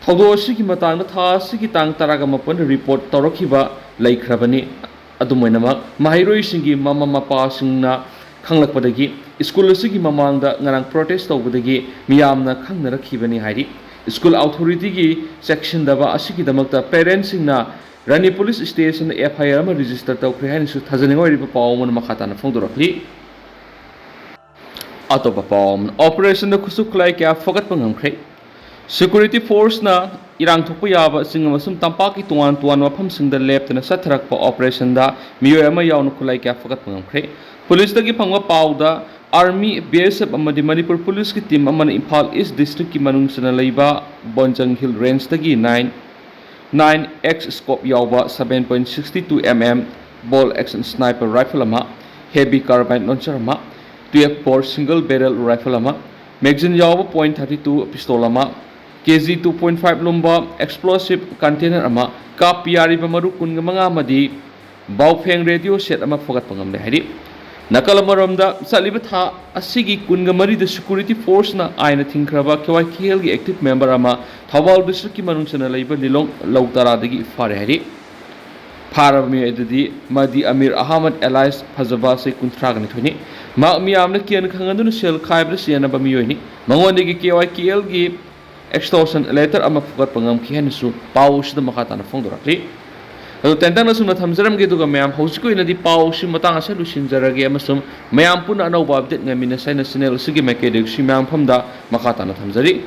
ꯊꯧꯗꯣꯛ ꯑꯁꯤꯒꯤ ꯃꯇꯥꯡꯗ ꯊꯥ ꯑꯁꯤꯒꯤ ꯇꯥꯡ ꯇꯔꯥꯒ ꯃꯥꯄꯟꯗ ꯔꯤꯄꯣꯔꯠ ꯇꯧꯔꯛꯈꯤꯕ ꯂꯩꯈ꯭ꯔꯕꯅꯤ꯫ ꯑꯗꯨꯝ ꯑꯣꯏꯅꯃꯛ, ꯃꯍꯩꯔꯣꯏꯁꯤꯡꯒꯤ ꯃꯃꯥ ꯃꯄꯥꯁꯤꯡꯅ ꯈꯪꯂꯛꯄꯗꯒꯤ ꯁ꯭ꯀꯨꯜ ꯑꯁꯤꯒꯤ ꯃꯃꯥꯡꯗ ꯉꯔꯥꯡ ꯄ꯭ꯔꯣꯇꯦꯁ ꯇꯧꯕꯗꯒꯤ ꯃꯤꯌꯥꯝꯅ ꯈꯪꯅꯔꯛꯈꯤꯕꯅꯤ ꯍꯥꯏꯔꯤ꯫ ꯁ꯭ꯀꯨꯜ ꯑꯣꯊꯣꯔꯤꯇꯤꯒꯤ ꯆꯦꯛꯁꯤꯟꯗꯕ ꯑꯁꯤꯒꯤꯗꯃꯛꯇ ꯄꯦꯔꯦꯟꯁꯁꯤꯡꯅ ꯔꯥꯅꯤ ꯄꯨꯂꯤꯁ ꯁ꯭ꯇꯦꯁꯟꯗ ꯑꯦꯐ ꯑꯥꯏ ꯑꯥꯔ ꯑꯃ ꯔꯦꯖꯤꯁꯇꯔ ꯇꯧꯈ꯭ꯔꯦ ꯍꯥꯏꯅꯁꯨ ꯊꯥꯖꯅꯤꯡꯉꯥꯏ ꯑꯣꯏꯔꯤꯕ ꯄꯥꯎ ꯑꯃꯅ ꯃꯈꯥ ꯇꯥꯅ ꯐꯣꯡꯗꯣꯔꯛꯂꯤ꯫ ꯑꯇꯣꯞꯄ ꯄꯥꯎ ꯑꯃꯅ, ꯑꯣꯄꯔꯦꯁꯟꯗ ꯈꯨꯠꯁꯨ ꯈꯨꯠꯂꯥꯏ ꯀꯌꯥ ꯐꯒꯠꯄ ꯉꯝꯈ꯭ꯔꯦ꯫ ꯁꯦꯀ꯭ꯌꯨꯔꯤꯇꯤ ꯐꯣꯔꯁꯅ ꯏꯔꯥꯡ ꯊꯣꯛꯄ ꯌꯥꯕ ꯆꯤꯡ ꯑꯃꯁꯨꯡ ꯇꯝꯄꯥꯛꯀꯤ ꯇꯣꯉꯥꯟ ꯇꯣꯉꯥꯟꯕ ꯃꯐꯝꯁꯤꯡꯗ ꯂꯦꯞꯇꯅ ꯆꯠꯊꯔꯛꯄ ꯑꯣꯄꯔꯦꯁꯟꯗ ꯃꯤꯑꯣꯏ ꯑꯃ ꯌꯥꯎꯅ ꯈꯨꯠꯂꯥꯏ ꯀꯌꯥ ꯐꯒꯠꯄ ꯉꯝꯈ꯭ꯔꯦ꯫ ꯄꯨꯂꯤꯁꯇꯒꯤ ꯐꯪꯕ ꯄꯥꯎꯗ, ꯑꯥꯔꯃꯤ, ꯕꯤ ꯑꯦꯁ ꯑꯦꯐ ꯑꯃꯗꯤ ꯃꯅꯤꯄꯨꯔ ꯄꯨꯂꯤꯁꯀꯤ ꯇꯤꯝ ꯑꯃꯅ ꯏꯝꯐꯥꯜ ꯏꯁ ꯗꯤꯁꯇ꯭ꯔꯤꯛꯀꯤ ꯃꯅꯨꯡ ꯆꯟꯅ ꯂꯩꯕ ꯕꯣꯟꯖꯪ ꯍꯤꯜ ꯔꯦꯟꯖꯇꯒꯤ ꯅꯥꯏꯟ ꯅꯥꯏꯟ ꯑꯦꯛꯁ ꯁ꯭ꯀꯣꯞ ꯌꯥꯎꯕ seven point sixty two M M bolt action sniper rifle ꯑꯃ, ꯍꯦꯚꯤ ꯀꯥꯔꯕꯥꯏꯟ ꯂꯣꯟꯆꯔ ꯑꯃ, twelve bore single barrel rifle ꯑꯃ, magazine ꯌꯥꯎꯕ point thirty two pistol ꯑꯃ, K G two point five ꯂꯨꯝꯕ explosive container ꯑꯃ, ꯀꯥꯞꯄ ꯌꯥꯔꯤꯕ ꯃꯔꯨ ꯀꯨꯟꯒ ꯃꯉꯥ ꯑꯃꯗꯤ ꯕꯥꯎꯐꯦꯡ ꯔꯦꯗꯤꯑꯣ ꯁꯦꯠ ꯑꯃ ꯐꯒꯠꯄ ꯉꯝꯂꯦ ꯍꯥꯏꯔꯤ꯫ ꯅꯥꯀꯜ ꯑꯃꯔꯣꯝꯗ, ꯆꯠꯂꯤꯕ ꯊꯥ ꯑꯁꯤꯒꯤ ꯀꯨꯟꯒ ꯃꯔꯤꯗ ꯁꯦꯀ꯭ꯌꯨꯔꯤꯇꯤ ꯐꯣꯔꯁꯅ ꯑꯥꯏꯟꯅ ꯊꯤꯡꯈ꯭ꯔꯕ ꯀꯦ ꯋꯥꯏ ꯀꯦ ꯑꯦꯜꯒꯤ ꯑꯦꯛꯇꯤꯚ ꯃꯦꯝꯕꯔ ꯑꯃ ꯊꯧꯕꯥꯜ ꯗꯤꯁꯇ꯭ꯔꯤꯛꯀꯤ ꯃꯅꯨꯡ ꯆꯟꯅ ꯂꯩꯕ ꯂꯤꯂꯣꯡ ꯂꯧ ꯇꯔꯥꯗꯒꯤ ꯐꯥꯔꯦ ꯍꯥꯏꯔꯤ꯫ ꯐꯥꯔꯕ ꯃꯤꯑꯣꯏ ꯑꯗꯨꯗꯤ ꯃꯗꯤ ꯑꯃꯤꯔ ꯑꯍꯃꯗ ꯑꯦꯂꯥꯏꯁ ꯐꯖꯕ, ꯆꯍꯤ ꯀꯨꯟꯊ꯭ꯔꯥꯒ ꯅꯤꯊꯣꯏꯅꯤ꯫ ꯃꯍꯥꯛ ꯃꯤꯌꯥꯝꯅ ꯀꯤꯍꯟ ꯈꯪꯍꯟꯗꯨꯅ ꯁꯦꯜ ꯈꯥꯏꯕꯗ ꯁꯤꯖꯤꯟꯅꯕ ꯃꯤꯑꯣꯏꯅꯤ꯫ ꯃꯉꯣꯟꯗꯒꯤ ꯀꯦ ꯋꯥꯏ ꯀꯦ ꯑꯦꯜꯒꯤ ꯑꯦꯛꯁꯇꯣꯔꯁꯟ ꯂꯦꯇꯔ ꯑꯃ ꯐꯨꯒꯠꯄ ꯉꯝꯈꯤ ꯍꯥꯏꯅꯁꯨ ꯄꯥꯎ ꯑꯁꯤꯗ ꯃꯈꯥ ꯇꯥꯅ ꯐꯣꯡꯗꯣꯔꯛꯂꯤ꯫ ꯑꯗꯨ ꯇꯦꯟꯇꯛꯅ ꯁꯨꯝꯅ ꯊꯝꯖꯔꯝꯒꯦ, ꯑꯗꯨꯒ ꯃꯌꯥꯝ ꯍꯧꯖꯤꯛꯀꯤ ꯑꯣꯏꯅꯗꯤ ꯄꯥꯎ ꯑꯁꯤ ꯃꯇꯥꯡ ꯑꯁꯤꯗ ꯂꯣꯏꯁꯤꯟꯖꯔꯒꯦ, ꯑꯃꯁꯨꯡ ꯃꯌꯥꯝ ꯄꯨꯟꯅ ꯑꯅꯧꯕ ꯑꯞꯗꯦꯠ ꯉꯥꯏꯃꯤꯟꯅꯁꯦ ꯍꯥꯏꯅ ꯆꯦꯅꯦꯜ ꯑꯁꯤꯒꯤ ꯃꯥꯏꯀꯩꯗꯒꯤꯁꯨ ꯃꯌꯥꯝ ꯃꯐꯝꯗ ꯃꯈꯥ ꯇꯥꯅ ꯊꯝꯖꯔꯤ꯫